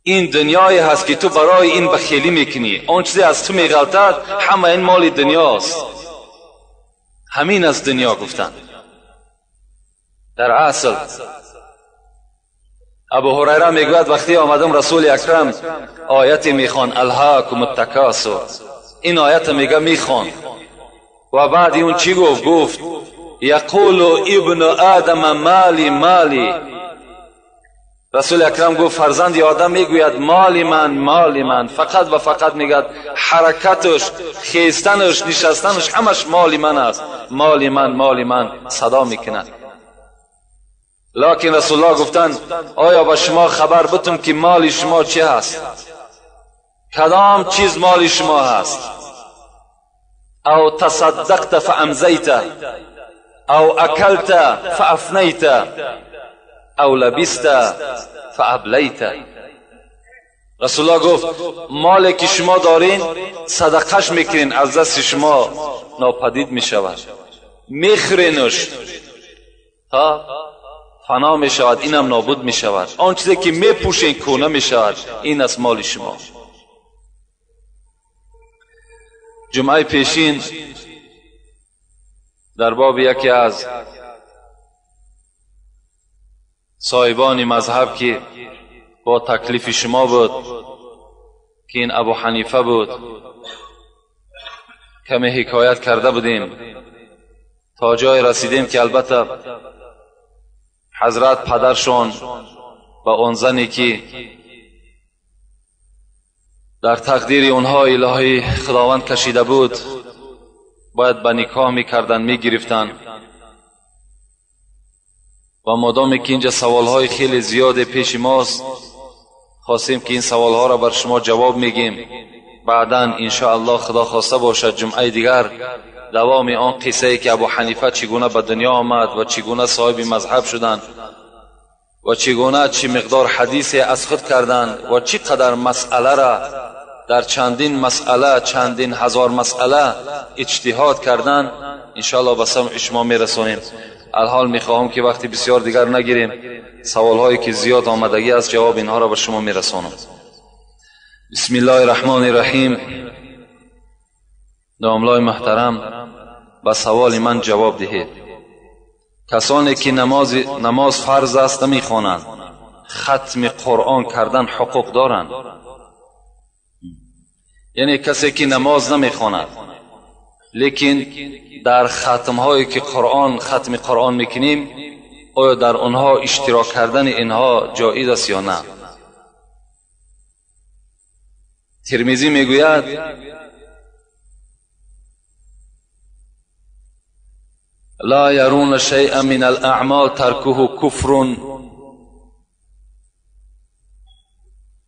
این دنیایی هست که تو برای این بخیلی میکنی، آن چیزی از تو میغلطد همه این مال دنیاست. همین از دنیا گفتن. در اصل ابو هریره میگوید وقتی آمدم رسول اکرم آیت میخوان الهاکم التکاثر، این آیت میگه میخوان و بعد اون چی گفت؟ گفت یقول ابن آدم مالی مالی. رسول اکرم گفت فرزند آدم میگوید مال من مال من، فقط و فقط میگوید حرکتش، خیستنش، نشستنش همش مال من است، مال من مال من صدا میکند. لکن رسول الله گفتند آیا به شما خبر بتم که مال شما چی هست؟ کدام چیز مال شما هست؟ او تصدقت فامضیت، او اکلت فافنیت، او لبست فابلیت. رسول الله گفت مالی که شما دارین صدقش میکنین از دست شما ناپدید میشود، میخورینش تا فنا میشود، اینم نابود میشود، آن چیزی که میپوشین کونه میشود، این از مال شما. جمعه پیشین در باب یکی از صاحبان مذهب که با تکلیف شما بود که این ابو حنیفه بود کمی حکایت کرده بودیم تا جای رسیدیم که البته حضرت پدرشان با آن زنی که در تقدیر اونها الهی خداوند کشیده بود باید به نکاح میکردن، میگرفتن و مادامی که اینجا سوالهای خیلی زیاد پیش ماست خواستیم که این سوالها را بر شما جواب میگیم. بعدا انشاءالله خدا خواسته باشد جمعه دیگر دوام آن قصه ای که ابو حنیفه چگونه به دنیا آمد و چگونه صاحب مذهب شدند و چگونه چه مقدار حدیث از خود کردند و چی قدر مسئله را در چندین مسئله چندین هزار مسئله اجتهاد کردند انشاءالله به سمع شما میرسانیم. الحال میخواهم که وقتی بسیار دیگر نگیریم، سوالهایی که زیاد آمدگی است جواب اینها را به شما میرسانم. بسم الله الرحمن الرحیم. داملای محترم به سوال من جواب دهید. کسانی که نماز فرض است نمیخوانند، ختم قرآن کردن حقوق دارند؟ یعنی کسی که نماز نمیخواند لیکن در ختمهایی که قرآن ختم قرآن میکنیم آیا در آنها اشتراک کردن اینها جایز است یا نه؟ ترمذی میگوید لا يرون شيئا من الأعمال تركه كفر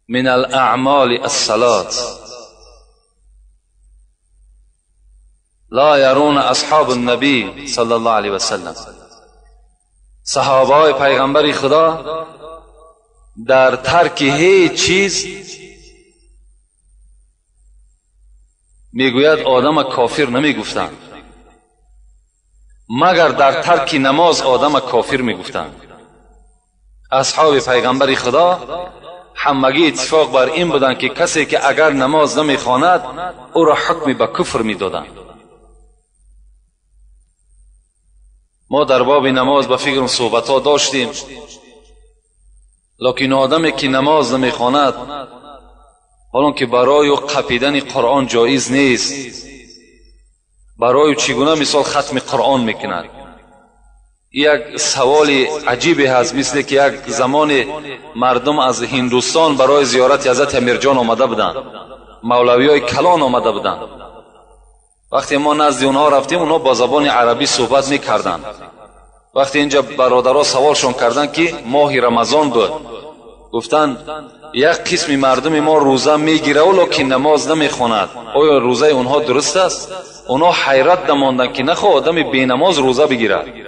من الأعمال الصلاة. لا يرون اصحاب النبی صلی الله علیه و سلم. صحابه پیغمبر خدا در ترک هیچ چیز میگوید آدم کافر نمیگفتند، مگر در ترک نماز آدم کافر میگفتند. اصحاب پیغمبر خدا همگی اتفاق بر این بودند که کسی که اگر نماز نمیخواند او را حکم به کفر میدادند. ما در باب نماز به فکر صحبت ها داشتیم، لکن آدمی که نماز نمیخواند حالا که برای او قپیدن قرآن جایز نیست، برای چگونه مثال ختم قرآن میکند؟ یک سوال عجیبی هست. مثل که یک زمان مردم از هندوستان برای زیارت حضرت امیرجان آمده بودند، مولوی های کلان آمده بودند. وقتی ما نزد اونها رفتیم اونها با زبان عربی صحبت میکردند. وقتی اینجا برادرها سوالشون کردند که ماه رمضان بود، گفتند یک قسم مردم ما روزه میگیره ولی نماز نمیخواند، آیا روزه اونها درست است؟ اونها حیرت نماندند که نخواه آدم بی نماز روزه بگیره.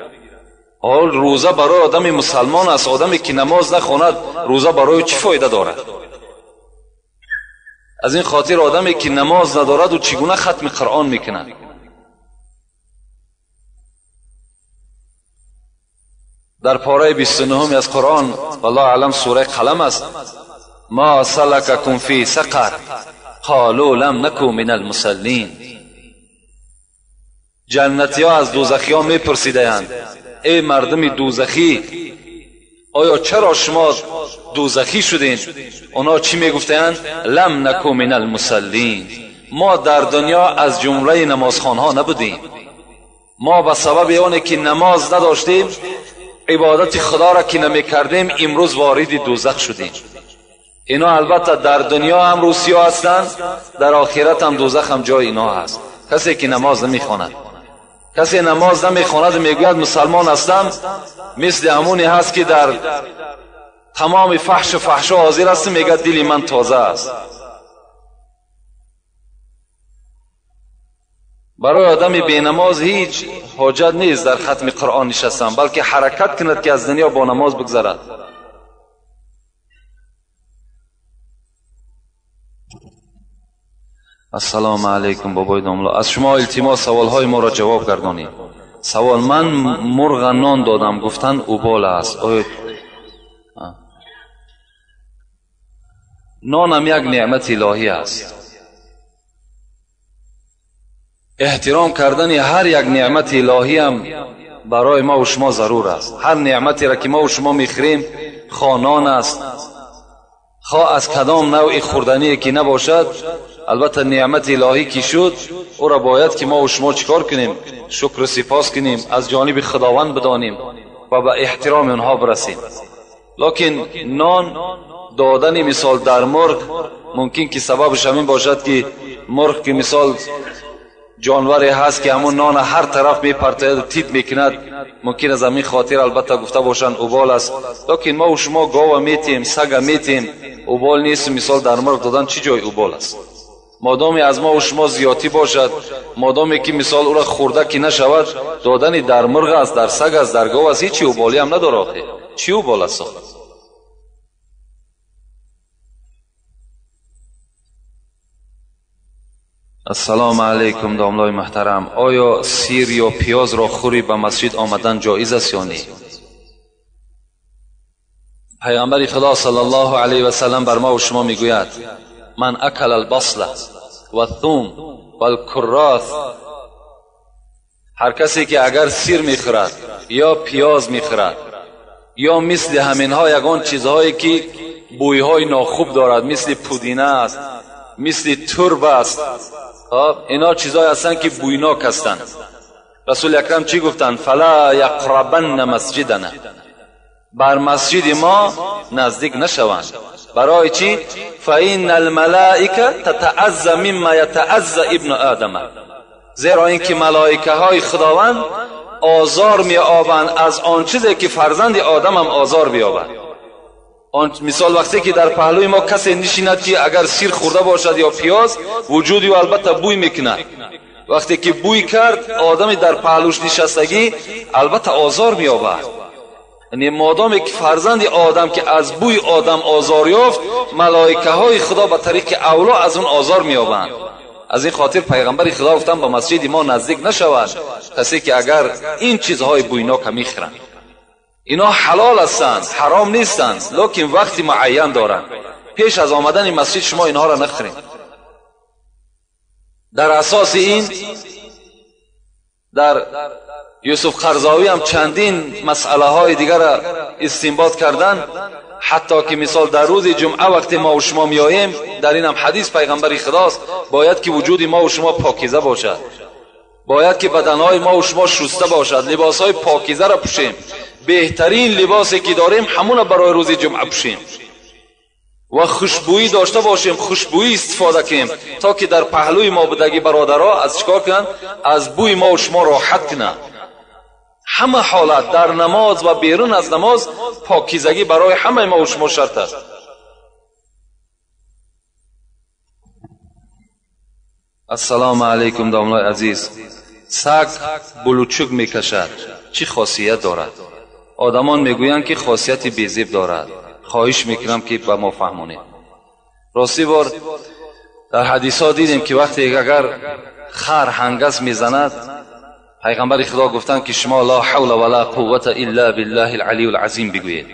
حال روزه برای آدم مسلمان است، آدمی که نماز نخواند روزه برای چی فایده دارد؟ از این خاطر آدمی که نماز ندارد و چگونه ختم قرآن میکند؟ در پاره 29 از قرآن والله اعلم سوره قلم است، ما سلککم فی سقر قالوا لم نک من المصلین. جنتی ها از دوزخی ها میپرسیدند ای مردم دوزخی، آیا چرا شما دوزخی شدین؟ اونا چی میگفتند؟ لم نک من المصلین، ما در دنیا از جمله نمازخوان ها نبودیم. ما به سبب آن که نماز نداشتیم، عبادت خدا را که نمیکردیم، امروز وارد دوزخ شدیم. اینا البته در دنیا هم روسیا هستند، در آخرت هم دوزخ هم جای اینا هست. کسی که نماز نمیخواند، کسی نماز نمیخواند میگوید مسلمان هستم، مثل همونی هست که در تمام فحش و فحشا حاضر است، میگه دل من تازه است. برای آدم بینماز هیچ حاجت نیست در ختم قرآن نشستن، بلکه حرکت کند که از دنیا با نماز بگذرد. السلام علیکم بابای داملا، از شما التماس سوالهای ما را جواب گردانید. سوال: من مرغ نان دادم، گفتن اوبال است. آیا نانم یک نعمت الهی است؟ احترام کردن هر یک نعمت الهی هم برای ما و شما ضرور است. هر نعمتی را که ما و شما میخوریم، خواه نان است، خواه از کدام نوع خوردنی که نباشد، البته نعمت الهی که شد او را باید که ما و شما چیکار کنیم؟ شکر و سپاس کنیم، از جانب خداوند بدانیم و به احترام آنها برسیم. لکن نان دادن مثال در مرغ ممکن که سببش همین باشد که مرغ که مثال جانوری هست که همون نان هر طرف میپرتاید و تیت میکند، ممکن از همین خاطر البته گفته باشند اوبال است. لکن ما و شما گاو میتیم، سگ میتیم، اوبال نیست. مثال در مرغ دادن چی جای اوبال است؟ مادامی از ما و شما زیادی باشد، مادامی که مثال او را خورده که نشود، دادن در مرغ است، در سگ است، در گاو است، هیچی اوبالی هم نداره. آخه چی اوبال است؟ السلام علیکم داملای محترم، آیا سیر یا پیاز را خوری به مسجد آمدن جایز است یا نه؟ پیامبر خدا صلی الله علیه و سلم بر ما و شما میگوید من اکل البصل و الثوم و الکراث، هر کسی که اگر سیر میخورد یا پیاز میخورد یا مثل همینها یگان چیزهایی که بویهای ناخوب دارد، مثل پودینه است، مثل ترب است، اینا چیزهایی هستند که بویناک هستند. رسول اکرم چی گفتند؟ فلا یقربن مسجدنا، بر مسجد ما نزدیک نشوند. برای چی؟ فإن الملائکه تتعزى مما یتعزى ابن آدم، زیرا اینکه ملائکه های خداوند آزار می‌یابند از آن چیزی که فرزند آدم هم آزار بیابد. آن مثال وقتی که در پهلوی ما کسی نشیند که اگر سیر خورده باشد یا پیاز، وجودی او البته بوی میکند. وقتی که بوی کرد، آدمی در پهلوش نشستگی البته آزار می‌یابد. یعنی مادامی که فرزند آدم که از بوی آدم آزار یافت، ملائکه های خدا به طریق اولا از اون آزار می‌یابند. از این خاطر پیغمبر خدا گفتن به مسجد ما نزدیک نشود کسی که اگر این چیزهای بویناک میخورند. اینا حلال هستند، حرام نیستند، لکن وقتی معین دارند. پیش از آمدن مسجد شما اینها را نخورید. در اساس این در یوسف قرضاوی هم چندین مسئله های دیگر را استنباط کردن، حتی که مثال در روز جمعه وقتی ما و شما میاییم، در این هم حدیث پیغمبر خداست، باید که وجود ما و شما پاکیزه باشد، باید که بدنهای ما و شما شسته باشد، لباسهای پاکیزه را پوشیم، بهترین لباسی که داریم همون برای روز جمعه پوشیم و خوشبویی داشته باشیم، خوشبویی استفاده کنیم تا که در پهلوی ما بودگی برادرها از چیکار کنند؟ از بوی ما و شما راحت کنند. همه حالت در نماز و بیرون از نماز پاکیزگی برای همه ما و شما شرط است. السلام علیکم داملای عزیز، سگ بلوچک میکشد، چی خاصیت دارد؟ آدمان میگویند که خاصیت بیزیب دارد. خواهش میکنم که به ما فهمونید. راستی بار در حدیث ها دیدیم که وقتی اگر خر هنگس میزند، پیغمبر خدا گفتند که شما لا حول ولا قوت الا بالله العلی العظیم بگویید.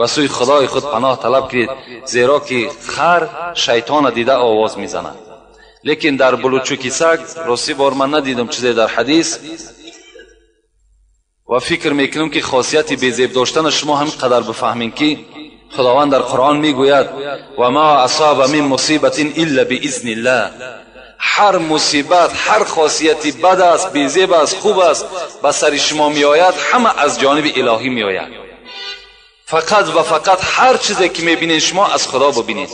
به سوی خدای خود پناه طلب کنید، زیرا که خر شیطان دیده آواز میزند. لیکن در بلوچوکی سگ راستی بار من ندیدم چیزی در حدیث و فکر میکنم که خاصیت بیزیب داشتن شما هم قدر بفهمین که خداوند در قرآن میگوید و ما اصاب من مصیبت الا باذن الله. هر مصیبت، هر خاصیتی بد است، بیزیب است، خوب است، به سر شما میآید، همه از جانب الهی میآید. فقط و فقط هر چیزی که میبینید شما از خدا ببینید.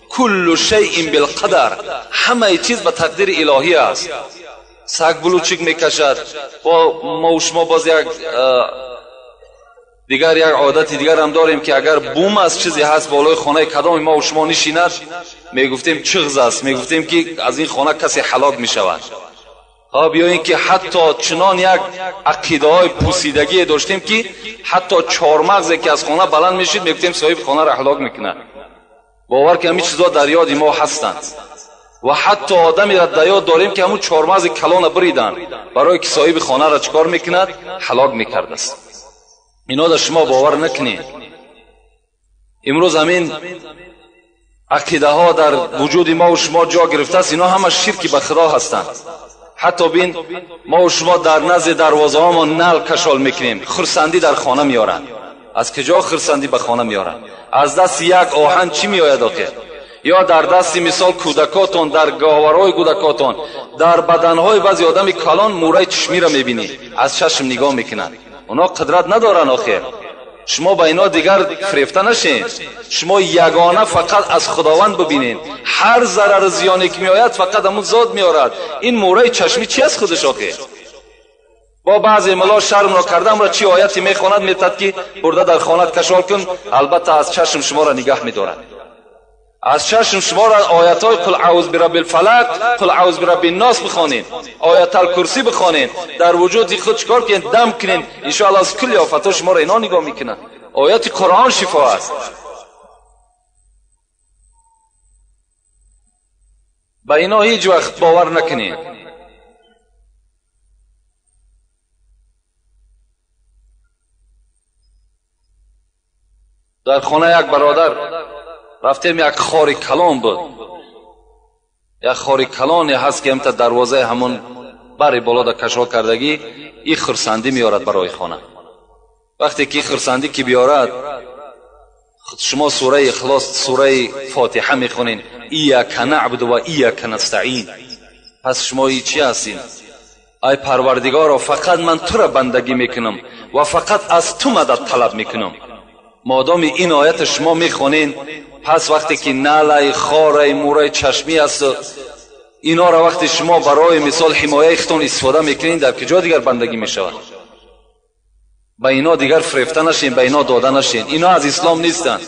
کل شیء بالقدر، همه چیز به تقدیر الهی است. سگ بلوچک میکشد، با ما و شما باز یک دیگر یک عادت دیگر هم داریم که اگر بوم از چیزی هست بالای خانه کدام ما و شما نشیند، میگفتیم چغز است، میگفتیم که از این خانه کسی هلاک میشود. خب یا اینکه حتی چنان یک عقیده های پوسیدگی داشتیم که حتی چهارمغزی که از خانه بلند میشید میگفتیم صاحب خانه را هلاک میکنه. باور که همین چیزا در یاد ما هستند و حتی آدمی را در یاد داریم که همون چهارمغز کلان بریدن برای که صاحب خانه را چکار میکند؟ هلاک میکرد است. اینا در شما باور نکنید. امروز همین عقیده ها در وجود ما و شما جا گرفته است. اینا همه شرکی به خدا هستند. حتی بین ما و شما در نزد دروازه ها ما نل کشال میکنیم، خرسندی در خانه میارند. از کجا خرسندی به خانه میارند؟ از دست یک آهن چی میآید آخر؟ یا در دست مثال کودکاتون، در گاهوارهای کودکاتون، در بدنهای بعضی آدم کلان مورای چشمی را میبینی، از چشم نگاه میکنند. اونا قدرت ندارن آخر. شما با اینا دیگر فریفته نشین. شما یگانه فقط از خداوند ببینین. هر ضرر زیانی که میآید فقط همون ذات میآرد. این مورای چشمی چی از خودش آخر؟ با بعضی ملا شرم را کردم را چی آیتی میخواند میتد که برده در خانه کشال کن، البته از چشم شما را نگه میدارد. از چشم شما را آیت های قل اعوذ برب الفلق، قل اعوذ برب الناس بخوانین، آیت الکرسی بخوانین، در وجود خود چکار کنین؟ دم کنین، ان شاء الله از کل آفت شما را اینا نگاه میکنن. آیت قرآن شفا است. به اینا هیچ وقت باور نکنین. در خانه یک برادر رفتیم، یک خار کلان بود، یک خار کلانی هست که همتا دروازه همون بری بالا در کشا کردگی، این خرسندی میارد برای خانه. وقتی که خرسندی که بیارد، شما سوره اخلاص، سوره فاتحه میخونین، ایاک نعبد و ایاک نستعین. پس شما ای چی هستین؟ ای پروردگارا، فقط من تو را بندگی میکنم و فقط از تو مدد طلب میکنم. مادام این آیت شما میخونین، پس وقتی که نعله، خاره، مورای چشمی است، اینا را وقتی شما برای مثال حمایه خودتون استفاده میکنین، در کجا دیگر بندگی میشود؟ به اینا دیگر فریفته نشین، به اینا داده نشین. اینا از اسلام نیستند.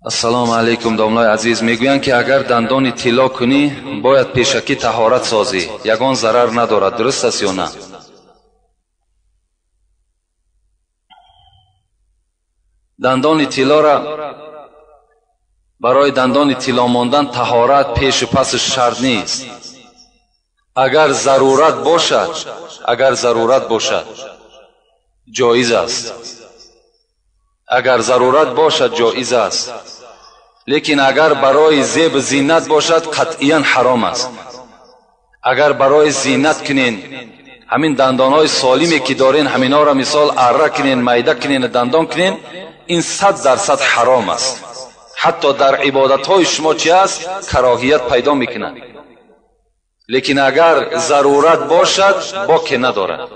السلام علیکم داملای عزیز. میگویند که اگر دندان طلا کنی باید پیشکی طهارت سازی، یگان ضرر ندارد، درست است یا نه؟ دندان طلا را برای دندان طلا ماندن طهارت پیش و پس شرط نیست. اگر ضرورت باشد، اگر ضرورت باشد جایز است. اگر ضرورت باشد جایز است، لیکن اگر برای زیب زینت باشد قطعیا حرام است. اگر برای زینت کنین، همین دندانهای سالمی که دارین همینا را مثال اره کنین، میده کنین، دندان کنین، این 100% حرام است. حتی در عبادتهای شما چی است؟ کراهیت پیدا میکنند. لیکن اگر ضرورت باشد باکی ندارد.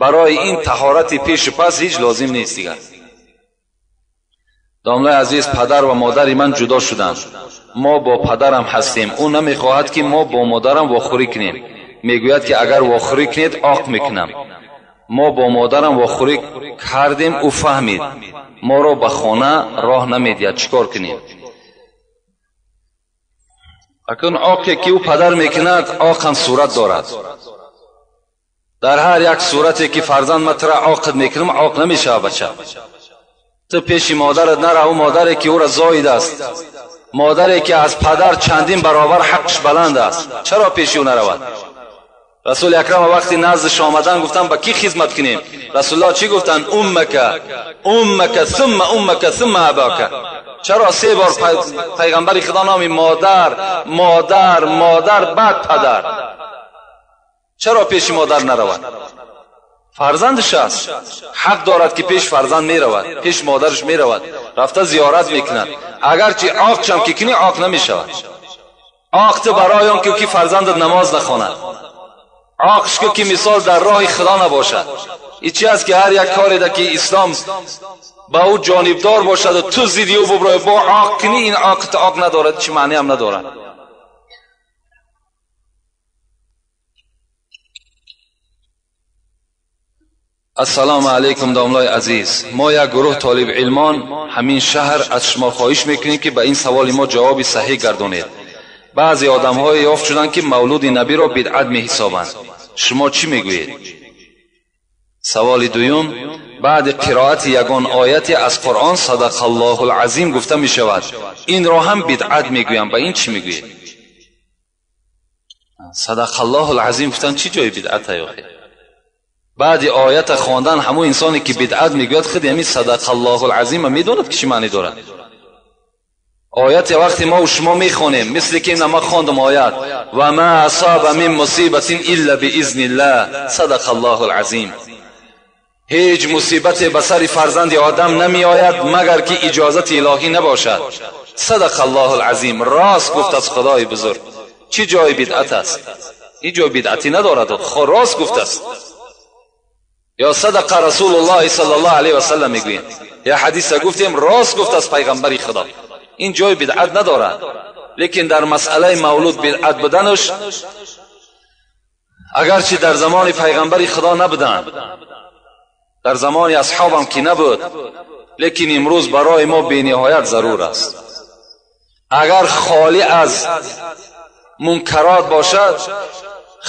برای این طهارت پیش و پس هیچ لازم نیست دیگر. داملای عزیز، پدر و مادر من جدا شدند. ما با پدرم هستیم. او نمیخواهد که ما با مادرم واخوری کنیم. میگوید که اگر واخوری کنید عاق میکنم. ما با مادرم واخوری کردیم، او فهمید. ما را به خانه راه نمیدهد. چیکار کنیم؟ اکنون عاقی که او پدر میکند، عاق هم صورت دارد. در هر یک صورتی که فرزند ما ترا عاقد میکنم، عاق نمیشه بچه. تو پیش مادرت نره، او مادری که او را زاید است، Модаре ки аз падар чандин баробар ҳаққаш баланд аст, чаро пеши ӯ наравад? Расули акрам вақти наздаш омадан гуфтанд ба кӣ хизмат кунем? Расулуллоҳ чӣ гуфтанд? Уммака, уммака, сумма уммака, сумма абака. Чаро се бор пайғамбари Худо номи модар, модар, модар, баъд падар? Чаро пеши модар наравад? Фарзандаш аст, ҳақ дорад ки пеш фарзанд меравад, пеш модараш меравад, рафта зиёрат мекунад. Агарчи оқчам ки кунӣ, оқ намешавад. Оқ ту барои он ки фарзандат намоз нахонад, оқш ки мисол дар роҳи Худо набошад. И чи аст ки ҳар як кореда ки ислом ба ӯ ҷонибдор бошад ва ту зидди ӯ буброи бо оқ кунӣ, ин оқ ту оқ надорад, чӣ маъне ҳам надорад. Ассалому алайкум домлои азиз. Мо як гурӯҳ толиб илмон ҳамин шаҳр аз шумо хоҳиш мекунем ки ба ин саволи мо ҷавоби саҳеҳ гардонед. Баъзе одамҳое ёфт шуданд ки мавлуди набиро бидъат меҳисобанд. Шумо чӣ мегӯед? Саволи дуюм: баъди қироати ягон ояте аз Қуръон садақаллоҳул азим гуфта мешавад. Инро ҳам бидъат мегӯям. Ба ин чӣ мегӯед? Садақаллоҳул азим гуфтан чӣ ҷои бидъат охир? Баъди оята хондан ҳамон инсоне ки бидъат мегӯяд худи ҳамин садақаллоҳул азима медонад ки чӣ маъне дорад. Ояте вақте мо шумо мехонем, мисли ки ина ма хондам оят ва ма асаба мин мусибатин илла биизниллаҳ садақаллоҳул азим. Ҳеҷ мусибате ба сари фарзанди одам намеояд магар ки иҷозати илоҳӣ набошад. Садақаллоҳул азим. Рост гуфт аз Худои бузург. Чӣ ҷои бидъат аст? Ҳеҷ ҷои бидъатӣ надорад. Рост гуфт аст. Ё садақа расулуллоҳи саллаллоҳу алайҳи васаллам мегӯем. Я ҳадиса гуфтем рост гуфт аз пайғамбари Худо. Ин ҷои бидъат надорад. Лекин дар масъалаи мавлуд бидъат буданаш агарчи дар замони пайғамбари Худо набуданд, дар замони асҳобам ки набуд, лекин имрӯз барои мо бениҳоят зарур аст. Агар холӣ аз мункарот бошад,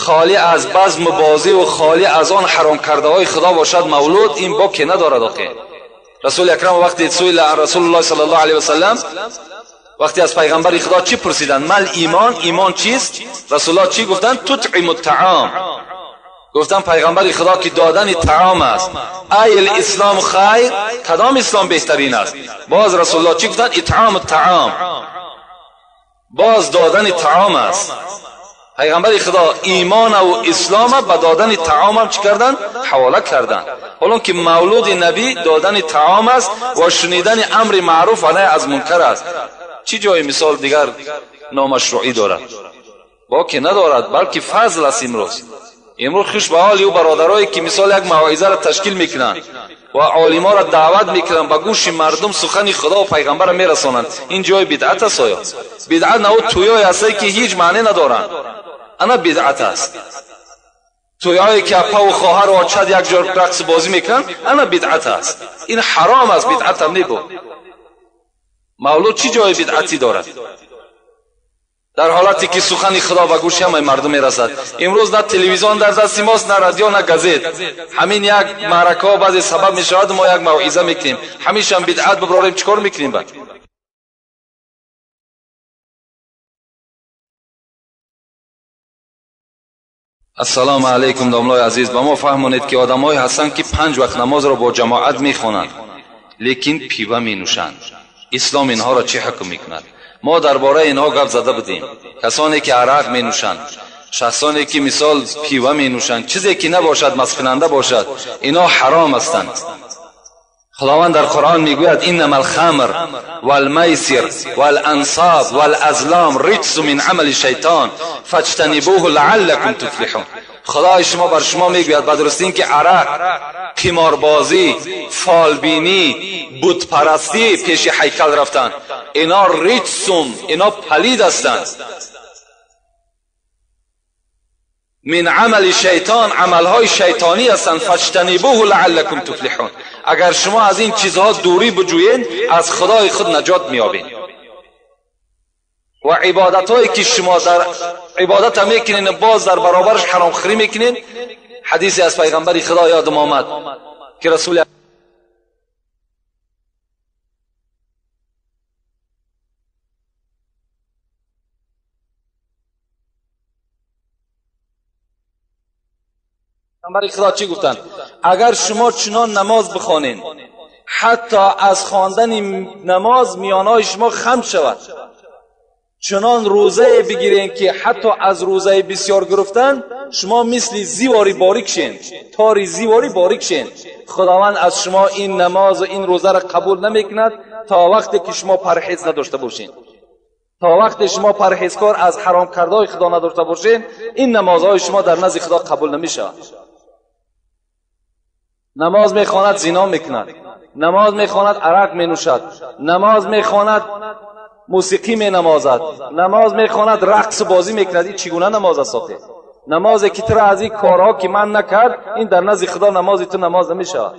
холӣ аз базму бозӣ ва холӣ аз он ҳаром кардаҳои Худо бошад мавлуд, ин боке надорад охир. Расули акрам вақте суила ан расулуллоҳ саллаллоҳу алайҳи васаллам, вақте аз пайғамбари Худо чӣ пурсиданд? Мал имон, имон чист? Расулуллоҳ чӣ гуфтанд? Тутъиму таом. Гуфтанд пайғамбари Худо ки додани таом аст. Ай ислом хайр, кадом ислом беҳтарин аст? Боз расулуллоҳ чӣ гуфтанд? Итъому таом. Боз додани таом аст. Пайғамбари Худо имон ва ислом ба додани таом ҳам чӣ карданд? Ҳавола карданд. Ҳолон ки мавлуди набӣ додани таом аст ва шунидани амри маъруф ва наҳй аз мункар аст. Чӣ ҷои мисол дигар номашрӯӣ дорад? Боке надорад, балки фазл аст имрӯз. Имрӯз хуш ба ҳоли ӯ бародарое ки мисол як мавъизаро ташкил мекунанд ва олиморо даъват мекунанд, ба гӯши мардум сухани Худо ва пайғамбарро мерасонанд. Ин ҷои бидъат аст оё? Бидъат на ӯ тӯёе ҳастае ки ҳеҷ маъне надоранд. Ана бидъат аст. Тӯйҳое ки апа ва хоҳар ва очад як ҷо рақс бозӣ мекунанд, ана бидъат аст. Ин ҳаром аст, бидъат ҳам небуд. Мавлуд чӣ ҷои бидъатӣ дорад? Дар ҳолате ки сухани Худо ба гӯши ҳамаи мардум мерасад. Имрӯз на телевизион дар дасти мост, на радио, на газет. Ҳамин як маъракаҳо баъзе сабаб мешавад, мо як мавъиза мекунем. Ҳамешам бидъат биброрем, чӣ кор мекунем баъд? Ассалому алайкум домлои азиз. Ба мо фаҳмонед ки одамҳое ҳастанд ки 5 вақт намозро бо ҷамоат мехонанд, лекин пива менӯшанд. Ислом инҳоро чӣ ҳукм мекунад? Мо дар бораи инҳо гап зада будем. Касоне ки арақ менӯшанд, шахсоне ки мисол пива менӯшанд, чизе ки набошад, масткунанда бошад, инҳо ҳаром ҳастанд. Худованд дар Қуръон мегӯяд: иннама алхамр валмайсир валансоб валазлом риҷсу мин амали шайтон фаҷтанибуҳу лааллакум туфлиҳун. Худои шумо бар шумо мегӯяд ба дурустӣ ин ки арақ, қиморбозӣ, фолбинӣ, бутпарастӣ, пеши ҳайкал рафтан, ино риҷсум, ино палид ҳастанд. Мин амали шайтон, амалҳои шайтонӣ ҳастанд. фаҷтанибуҳу лааллакум туфлиҳун. Агар шумо аз ин чизҳо дурӣ биҷӯед, аз Худои худ наҷот меёбед. Ва ибодатҳое ки шумо дар ибодат мекунед, боз дар баробараш ҳаромхӯрӣ мекунед. Ҳадисе аз пайғамбари Худо ёдам омад ки расули Паёмбари Худо чӣ гуфтанд? Агар шумо чунон намоз бихонед, ҳатто аз хондани намоз миёнаҳои шумо хам шавад, чунон рӯзае бигиред ки ҳатто аз рӯзаи бисёр гирифтан шумо мисли зивори борик шен, тори зивори борик шен. Худованд аз шумо ин намоз ва ин рӯзаро қабул намекунад то вақте ки шумо парҳез надошта бошед. То вақте шумо парҳезкор аз ҳаром кардаҳои Худо надошта бошед, ин намозҳои шумо дар назди Худо қабул намешавад. Намоз мехонад, зино мекунад. Намоз мехонад, арақ менӯшад. Намоз мехонад, мусиқӣ менамозад. Намоз мехонад, рақс бозӣ мекунад. Ин чӣ гуна намоз аст охир? Намозе ки туро аз ин корҳо ки ман накард, ин дар назди Худо намози ту намоз намешавад.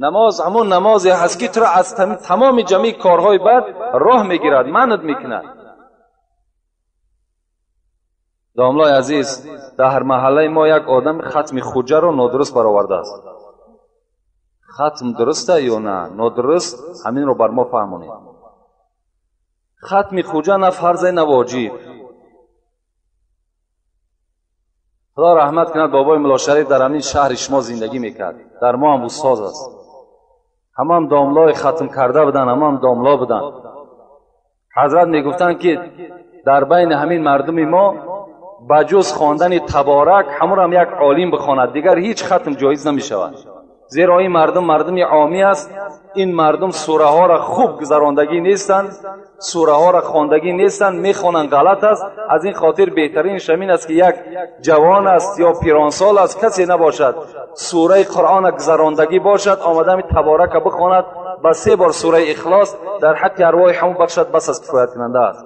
Намоз ҳамон намозе ҳаст ки туро аз тамоми ҷамъи корҳои бад роҳ мегирад, манъ мекунад. Домлои азиз, дар маҳаллаи мо як одам хатми хуҷаро нодуруст баровардааст. Хатм дуруста ё на? Нодуруст, ҳаминро бар мо фаҳмонед. Хатми хуҷа на фарзе, на воҷиб. Худо раҳмат кунад, бобои Муллошариф дар ҳамин шаҳри шумо зиндагӣ мекард. Дар мо ҳам устоз аст. Ҳамам домлои хатм карда буданд, ҳамам домло буданд. Ҳазрат мегуфтанд ки дар байни ҳамин мардуми мо ба ҷуз хондани таборак ҳамонам як олим бихонад, дигар ҳеҷ хатм ҷоиз намешавад. Зеро ин мардум мардуми омӣ аст. Ин мардум сураҳоро хуб гузарондагӣ нестанд, сураҳоро хондагӣ нестанд, мехонанд ғалат аст. Аз ин хотир беҳтаринаш ҳамин аст ки як ҷавон аст ё пиронсол аст, касе набошад, сураи Қуръонро гузарондагӣ бошад, омада ҳамин таборака бихонад, ба се бор сураи Ихлос дар ҳаққи арвоҳи ҳамон бахшад, бас аст, кифояткунанда аст.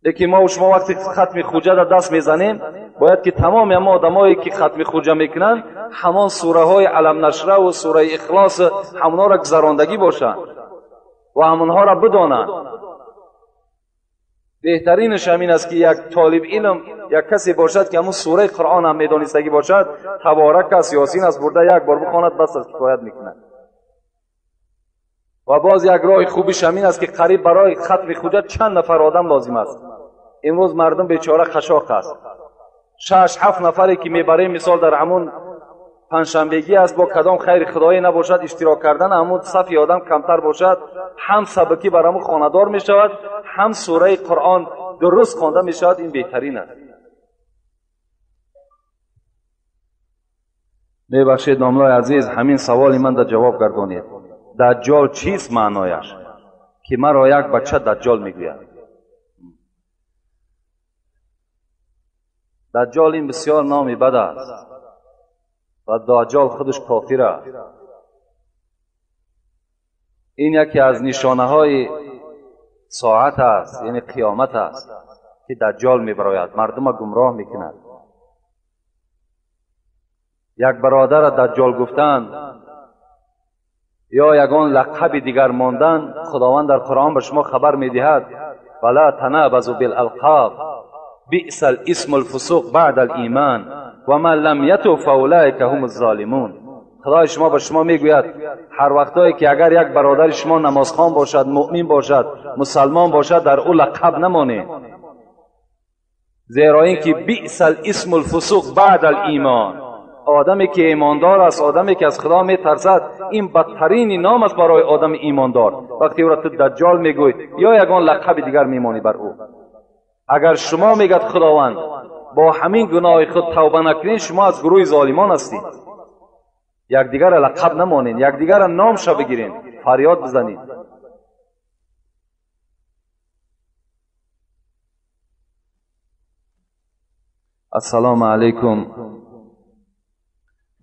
Лекин мо шумо вақте хатми хуҷа дар даст мезанем, бояд ки тамоми ҳама одамое ки хатми хуҷа мекунанд, ҳамон сураҳои Алам Нашра ва сураи Ихлос ҳамонҳоро гузарондагӣ бошанд ва ҳамонҳоро бидонанд. Беҳтаринаш ҳамин аст ки як толиб илм, як касе бошад ки ҳамон сураи Қуръон ҳам медонистагӣ бошад, таборак аст, Ёсин аст, бурда як бор бихонад, бас аст, кифоят мекунад. Ва боз як роҳи хубиш ҳамин аст ки қариб барои хатми хуҷа чанд нафар одам лозим аст. Имрӯз мардум бечора қашоқ аст. 6-7 нафаре ки мебарем, мисол дар ҳамон панҷшанбегӣ аст, бо кадом хайри худоӣ набошад иштирок кардан, ҳамон сафи одам камтар бошад, ҳам сабукӣ бар ҳамон хонадор мешавад, ҳам сураи Қуръон дуруст хонда мешавад. Ин беҳтарин аст. Мебахшед домлои азиз, ҳамин саволи ман дар ҷавоб гардонед. Даҷҷол чист маънояш? Ки маро як бача даҷҷол мегӯяд. Даҷҷол ин бисёр номи бад аст ва даҷҷол худаш кофир аст. Ин яке аз нишонаҳои соат аст, яъне қиёмат аст ки даҷҷол мебарояд, мардумро гумроҳ мекунад. Як бародарро даҷҷол гуфтан ё ягон лақаби дигар мондан, Худованд дар Қуръон ба шумо хабар медиҳад: вала танабазу билалқоб بئس الاسم الفسوق بعد الایمان و من لم یتب فاولئک هم الظالمون. خدای شما به شما میگوید هر وقتایی که اگر یک برادر شما نمازخوان باشد، مؤمن باشد، مسلمان باشد، در او لقب نمانید، زیرا اینکه بئس الاسم الفسوق بعد الایمان. آدمی که ایماندار است، آدمی که از خدا میترسد، این بدترین نام است برای آدم ایماندار. وقتی او را تو دجال میگویی یا یگان لقب دیگر میمانی بر او. اگر شما میگد خداوند با همین گناه خود توبه نکنید، شما از گروه ظالمان هستید. یکدیگر را لقب نمانید، یکدیگر را نامش بگیرین، فریاد بزنید. السلام علیکم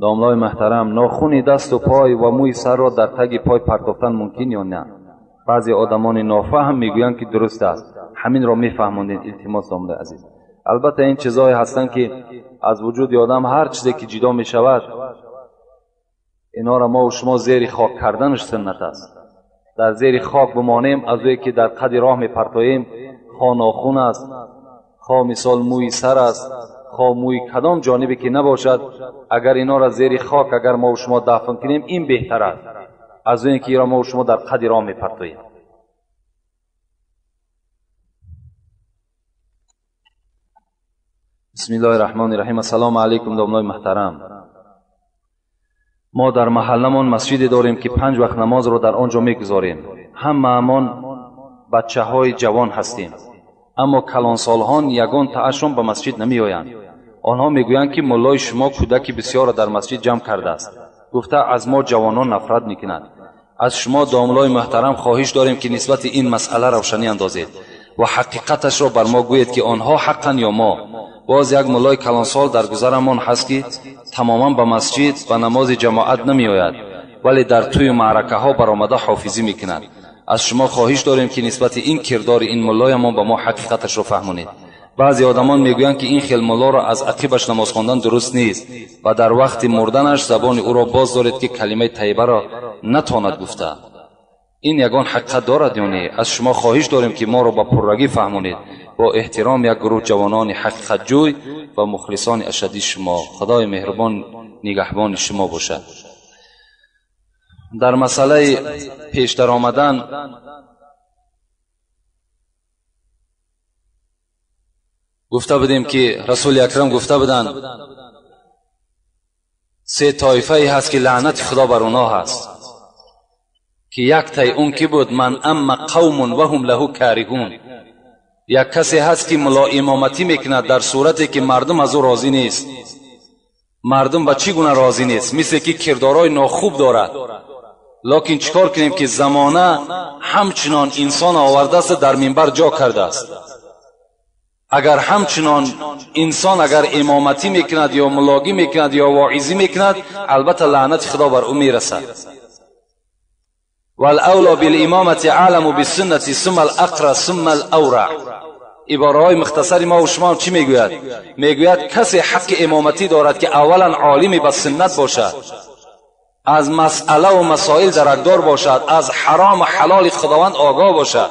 داملای محترم، ناخون دست و پای و موی سر را در تگ پای پرتافتن ممکن یا نه؟ بعضی آدمان نافهم میگویند که درست است. همین را میفهموندین، التماس داملای عزیز. البته این چیزهایی هستند که از وجود آدم هر چیزی که جدا میشود، اینا را ما و شما زیر خاک کردنش سنت است. در زیر خاک بمانیم، از اوی که در قد راه میپرتاییم، خواه ناخون است، خواه مثال موی سر است، خواه موی کدام جانبی که نباشد، اگر اینا را زیر خاک اگر ما و شما دفن کنیم، این بهتر است از این که ما و شما در قد راه میپرتاییم. بسم الله الرحمن الرحیم. السلام علیکم داملای محترم. ما در محلمان مسجدی داریم که 5 وقت نماز را در آنجا میگذاریم. همه‌مان بچه های جوان هستیم، اما کلانسالهان یگان تاشون به مسجد نمیآیند. آنها میگویند که ملای شما کودکی بسیار را در مسجد جمع کرده است، گفته از ما جوانان نفرت میکند. از شما داملای محترم خواهش داریم که نسبت این مسئله روشنی اندازید و حقیقتش را بر ما گویید که آنها حقا یا ما. باز یک ملای کلانسال در گذرمان هست که تماما به مسجد و نماز جماعت نمی آید، ولی در توی معرکه ها برآمده حافظی میکند. از شما خواهش داریم که نسبت این کردار این ملایمان به ما حقیقتش را فهمونید. بعضی آدمان میگویند که این خیل ملا را از عقیبش نماز خواندن درست نیست و در وقت مردنش زبان او را باز دارید که کلمه طیبه را نتواند گفته. این یگان حقیقت دارد یا نه؟ از شما خواهش داریم که ما را با پررگی فهمونید. با احترام یک گروه جوانان حقیقت جوی و مخلصان اشدی شما. خدای مهربان نگهبان شما باشد. در مسئله پیش در آمدن گفته بودیم که رسول اکرم گفته بودند 3 طایفه هست که لعنت خدا بر اونا هست، که یک تای اون کی بود؟ من اما قوم و هم له کارهون. یک کسی هست که ملا امامتی میکند در صورتی که مردم از او راضی نیست. مردم به چی گونه راضی نیست؟ مثل که کردارای ناخوب دارد. لکن چیکار کنیم که زمانه همچنان انسان آورده است در منبر جا کرده است. اگر همچنان انسان اگر امامتی میکند یا ملاگی میکند یا واعظی میکند، البته لعنت خدا بر او میرسد. والاولا بالامامت عالم بالسنة ثم الاقرا ثم الاورع. عباره های مختصری ما و شما چی میگوید؟ میگوید کسی حق امامتی دارد که اولا عالمی به سنت باشد، از مسئله و مسائل درکدار باشد، از حرام و حلال خداوند آگاه باشد،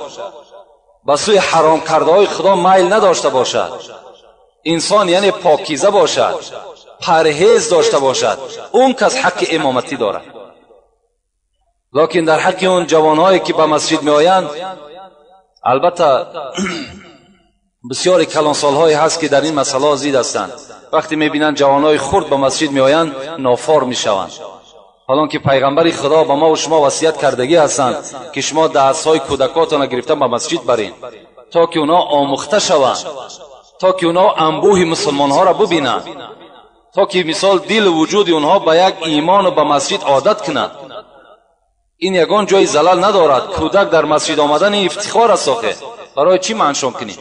به سوی حرام کرده های خدا میل نداشته باشد. انسان یعنی پاکیزه باشد، پرهیز داشته باشد، اون کس حق امامتی دارد. لکن در حق اون جوانهایی که به مسجد می آیند، البته بسیاری کلانسالهایی هست که در این مسئله زید هستند. وقتی میبینند جوانهای خرد به مسجد می آیند نافار میشوند. حالان که پیغمبر خدا به ما و شما وصیت کردگی هستند که شما دستهای کودکاتان را گرفتن به مسجد برین تا که اونا آموخته شوند، تا که اونا انبوه مسلمانها را ببینند، تا که مثال دل و وجود اونها به یک ایمان و به مسجد عادت کنند. این یگان جای زلل ندارد. کودک در مسجد آمدن افتخار است. آخه برای چی منشان کنیم؟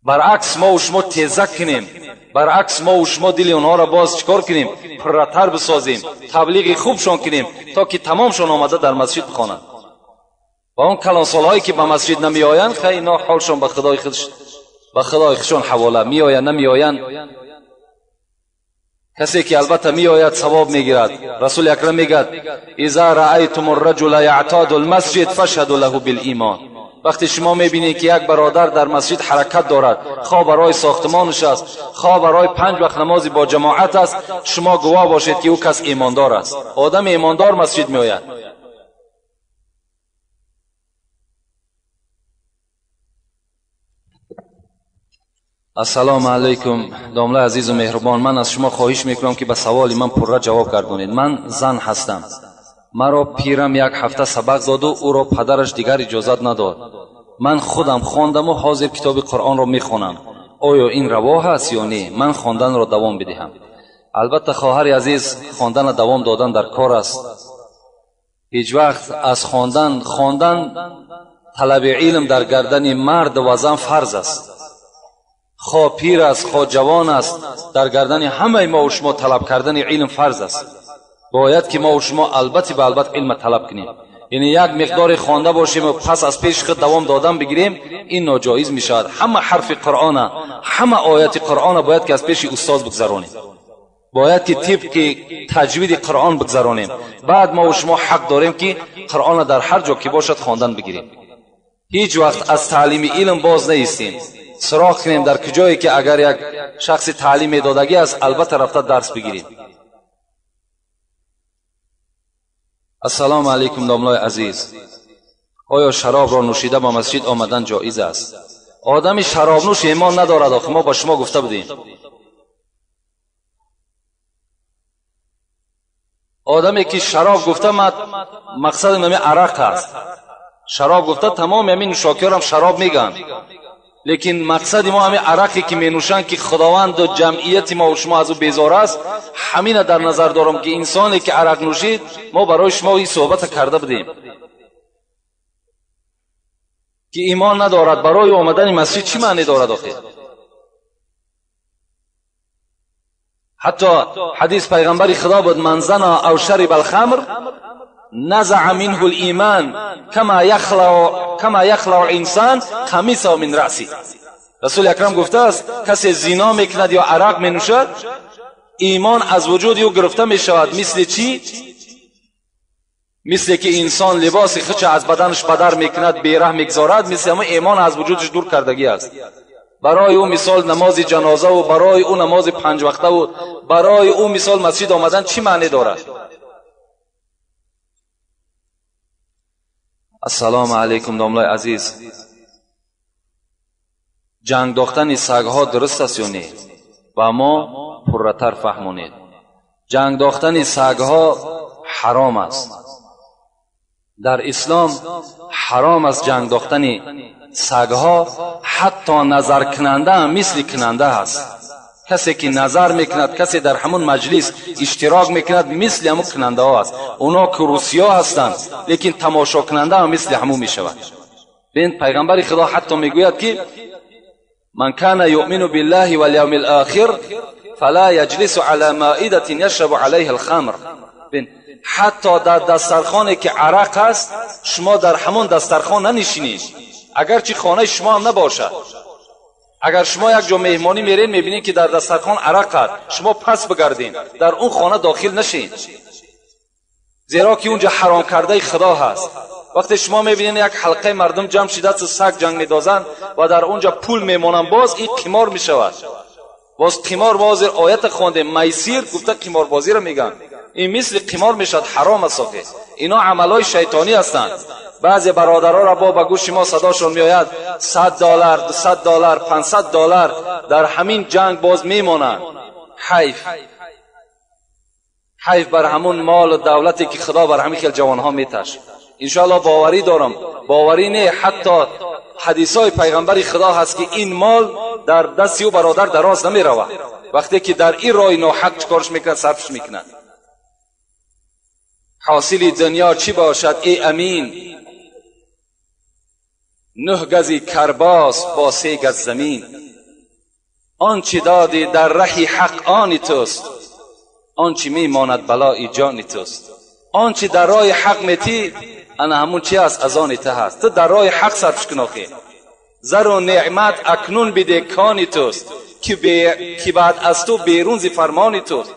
برعکس ما و شما تیزک کنیم، برعکس ما و شما دل اونها را باز چکار کنیم؟ پرتر بسازیم، تبلیغ خوبشان کنیم تا که تمامشان آمده در مسجد بخوانند. و اون کلانسالهایی که به مسجد نمی آیند، خیلی اینا حالشان به خدای خودش، به خدای خودشان حواله، می آیند نمی آیند. کسی که البته می آید ثواب میگیرد. رسول اکرم میگد اذا رأیتم الرجل یعتاد المسجد فاشهدوا له بالایمان. وقتی شما میبینید که یک برادر در مسجد حرکت دارد، خواه برای ساختمانش است، خواه برای 5 وقت نمازی با جماعت است، شما گواه باشید که او کس ایماندار است. آدم ایماندار مسجد میآید. السلام علیکم دامله عزیز و مهربان، من از شما خواهش میکنم که به سوال من پرره جواب گردونید. من زن هستم، مرا پیرم یک هفته سبق داد و او را پدرش دیگر اجازت نداد. من خودم خواندم و حاضر کتاب قرآن را میخوانم. آیا این روا هست یا نه؟ من خواندن را دوام بدهم. البته خواهر عزیز، خواندن را دوام دادن در کار است. هیچ وقت از خواندن طلب علم در گردن مرد و زن فرض است. خواه پیر است خواه جوان است، در گردن همه ما و شما طلب کردن علم فرض است. باید که ما و شما البته به البته علم طلب کنیم. یعنی یک مقدار خوانده باشیم و پس از پیش خود دوام دادن بگیریم، این ناجایز می شود. همه حرف قرآن، همه آیت قرآن باید که از پیش استاد بگذرانیم، باید که طبق تجوید قرآن بگذرانیم. بعد ما و شما حق داریم که قرآن در هر جا که باشد خواندن بگیریم. هیچ وقت از تعلیم علم باز نیستیم. سراغ کنیم در کجایی که اگر یک شخص تعلیم دادگی است، البته رفته درس بگیریم. السلام علیکم داملای عزیز، آیا شراب را نوشیده به مسجد آمدن جایز است؟ Одами шаробнӯш имон надорад. Охи мо ба шумо гуфта будем. Одаме ки шароб гуфта, мақсади нами арақ аст. Шароб гуфта тамоми ҳамин нӯшокиёрам шароб мегӯянд, лекин мақсади мо ҳамин арақе ки менӯшанд, ки худованду ҷамъияти мо шумо аз ӯ безор аст, ҳамина дар назар дорам ки инсоне ки арақ нӯшид, мо барои шумо ин суҳбата карда будем ки имон надорад. Барои омадани масҷид чӣ маъне дорад охир? Ҳатто ҳадис пайғамбари худо буд: ман зана ав шариба алхамр نزع منه الایمان کما یخلع انسان قمیصه من رأسه. رسول اکرم گفته است کسی زنا میکند یا عرق مینوشد، ایمان از وجود او گرفته میشود. مثل چی؟ مثل که انسان لباس خودش از بدنش بدر میکند، بیره میگذارد، مثل همه ایمان از وجودش دور کردگی است. برای او مثال نماز جنازه و برای او نماز پنج وقته و برای او مثال مسجد آمدن چی معنی دارد؟ السلام علیکم داملای عزیز، جنگ داختن سگها درست است یا نه؟ و ما پرتر فهمونید. جنگ داختن سگها حرام است. در اسلام حرام است جنگ داختن سگها. حتی نظر کننده هم مثل کننده است. کسی که نظر میکند، کسی در همون مجلس اشتراک میکند، مثل همون کننده ها است. اونا که روسیا هستند، لیکن تماشا کننده هم مثل همون میشود. بین پیغمبر خدا حتی میگوید که من کان یؤمن بالله والیوم الاخر فلا یجلس علی مائده یشرب علیها الخمر. بین حتی در دسترخوانی که عرق است، شما در همون دسترخوان ننشینید، اگرچه خانه شما هم نباشد. اگر شما یک جا مهمانی میرین، میبینید که در دسترخوان عرق است، شما پس بگردین، در اون خانه داخل نشین، زیرا که اونجا حرام کرده خدا هست. وقتی شما میبینین یک حلقه مردم جمع شده است، سگ جنگ میدازند و در اونجا پول میمانند، باز این قمار میشود. باز قمار، باز آیت خوانده میسیر گفته قمار بازی را میگن، این مثل قمار میشد، حرام است. اینا عملای شیطانی هستند. بعضی برادرها را با به گوش ما صداشون میآید $100، $200، $500 در همین جنگ باز میمانند. حیف، حیف بر همون مال و دولتی که خدا بر همین خیل جوانها میتش. انشاءالله باوری دارم، باوری نه، حتی حدیثای پیغمبر خدا هست که این مال در دست او برادر دراز نمیرود. وقتی که در این راه ناحق چکارش میکند، صرفش میکند. حاصل دنیا چی باشد ای امین؟ 9 گزی کرباس با 3 گز زمین. آنچه دادی در ره حق آن توست، آنچه میماند بلای جان توست. آنچه در راه حق میتی، انا همون چی است؟ از آن ته هست. تو در راه حق صرفش کن آخه. زر و نعمت اکنون بده کان توست، که بعد از تو بیرون ز فرمان توست.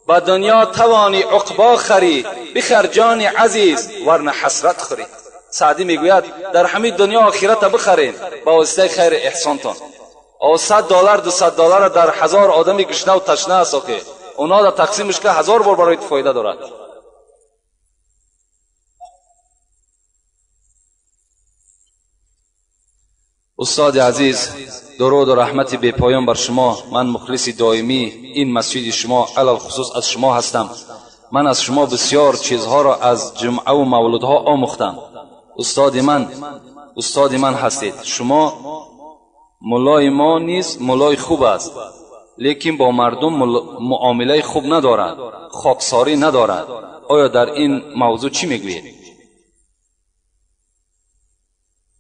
با دنیا توانی عقبا خری، بخر جان عزیز ورنه حسرت خوری. سعدی میگوید در همین دنیا آخرت بخرین با واسطه خیر احسانتان. او $100 $200 در 1000 آدمی گشنه و تشنه است آخه، اونا در تقسیمش که 1000 بار برای فایده دارد. استاد عزیز، درود و رحمت بی پایان بر شما. من مخلص دائمی این مسجد شما، علی الخصوص از شما هستم. من از شما بسیار چیزها را از جمعه و مولودها آموختم. استاد من هستید. شما ملای ما نیست، ملای خوب است، لیکن با مردم معامله خوب ندارد، خاکساری ندارد. آیا در این موضوع چی میگویید؟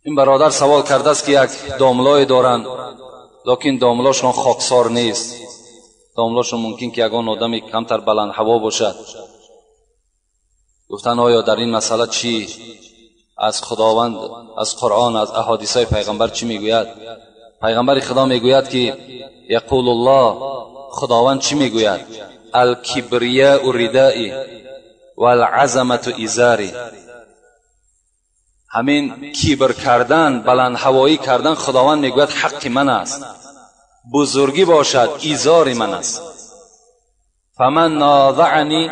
این برادر سوال کرده است که یک داملای دارند، لیکن داملاشون خاکسار نیست. داملاشون ممکن که یگان آدمی کمتر بلند هوا باشد. گفتن آیا در این مسئله چی از خداوند، از قرآن، از احادیث پیغمبر چی میگوید؟ پیغمبر خدا میگوید که یقول الله، خداوند چی میگوید؟ الکبریاء ردائی والعظمت ازاری. همین کیبر کردن، بلند هوایی کردن، خداوند میگوید حق من است، بزرگی باشد ایزار من است. فمن نازعنی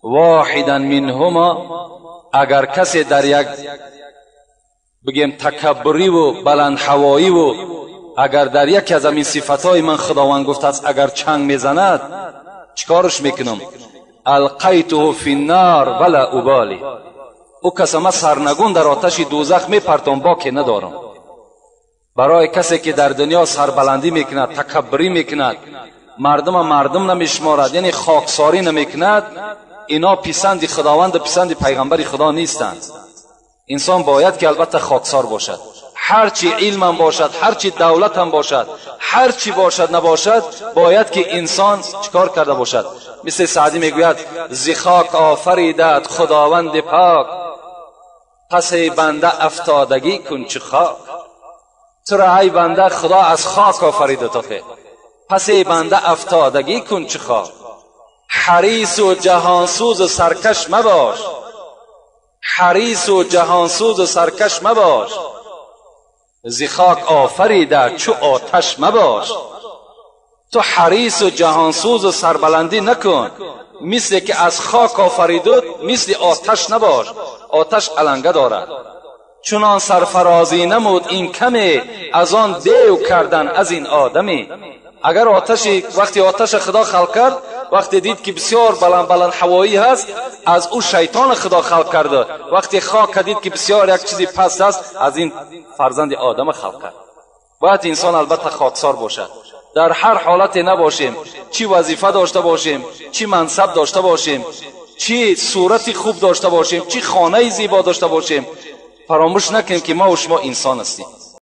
واحدا منهما، اگر کسی در یک بگیم تکبری و بلندهوایی و اگر در یکی از این صفتهای من خداوند گفته است اگر چنگ میزند چیکارش میکنم؟ القیته فی النار ولا ابالی. او کس ما سرنگون در آتش دوزخ میپرتم، باکی ندارم. برای کسی که در دنیا سربلندی میکند، تکبری میکند، مردم نمیشمارد، یعنی خاکساری نمیکند، اینا پسند خداوند و پسند پیغمبر خدا نیستند. انسان باید که البته خاکسار باشد. هرچی علم باشد، هرچی دولت هم باشد، هرچی باشد نباشد، باید که انسان چیکار کرده باشد؟ مثل سعدی میگوید ز خاک آفریدت خداوند پاک، پس ای بنده افتادگی کن چه خاک. تو را ای بنده خدا از خاک آفریده تو، پس ای بنده افتادگی کن چه خاک. حریص و جهانسوز و سرکش مباش، حریص و جهانسوز و سرکش مباش، ز خاک آفریده چو آتش مباش. تو حریص و جهانسوز و سربلندی نکن، مثل که از خاک آفریدت مثل آتش نباش، آتش علنگه دارد. چنان سرفرازی نمود این کمی، از آن دیو کردن از این آدمی. اگر آتشی وقتی آتش خدا خلق کرد، وقتی دید که بسیار بلند بلند هوایی هست، از او شیطان خدا خلق کرده. وقتی خاک دید که بسیار یک چیزی پست است، از این فرزند آدم خلق کرد. باید انسان البته خاکسار باشد. در هر حالت نباشیم، چی وظیفه داشته باشیم، چی منصب داشته باشیم، چی صورت خوب داشته باشیم، چی خانه زیبا داشته باشیم، فراموش نکنیم که ما و شما انسان هستیم.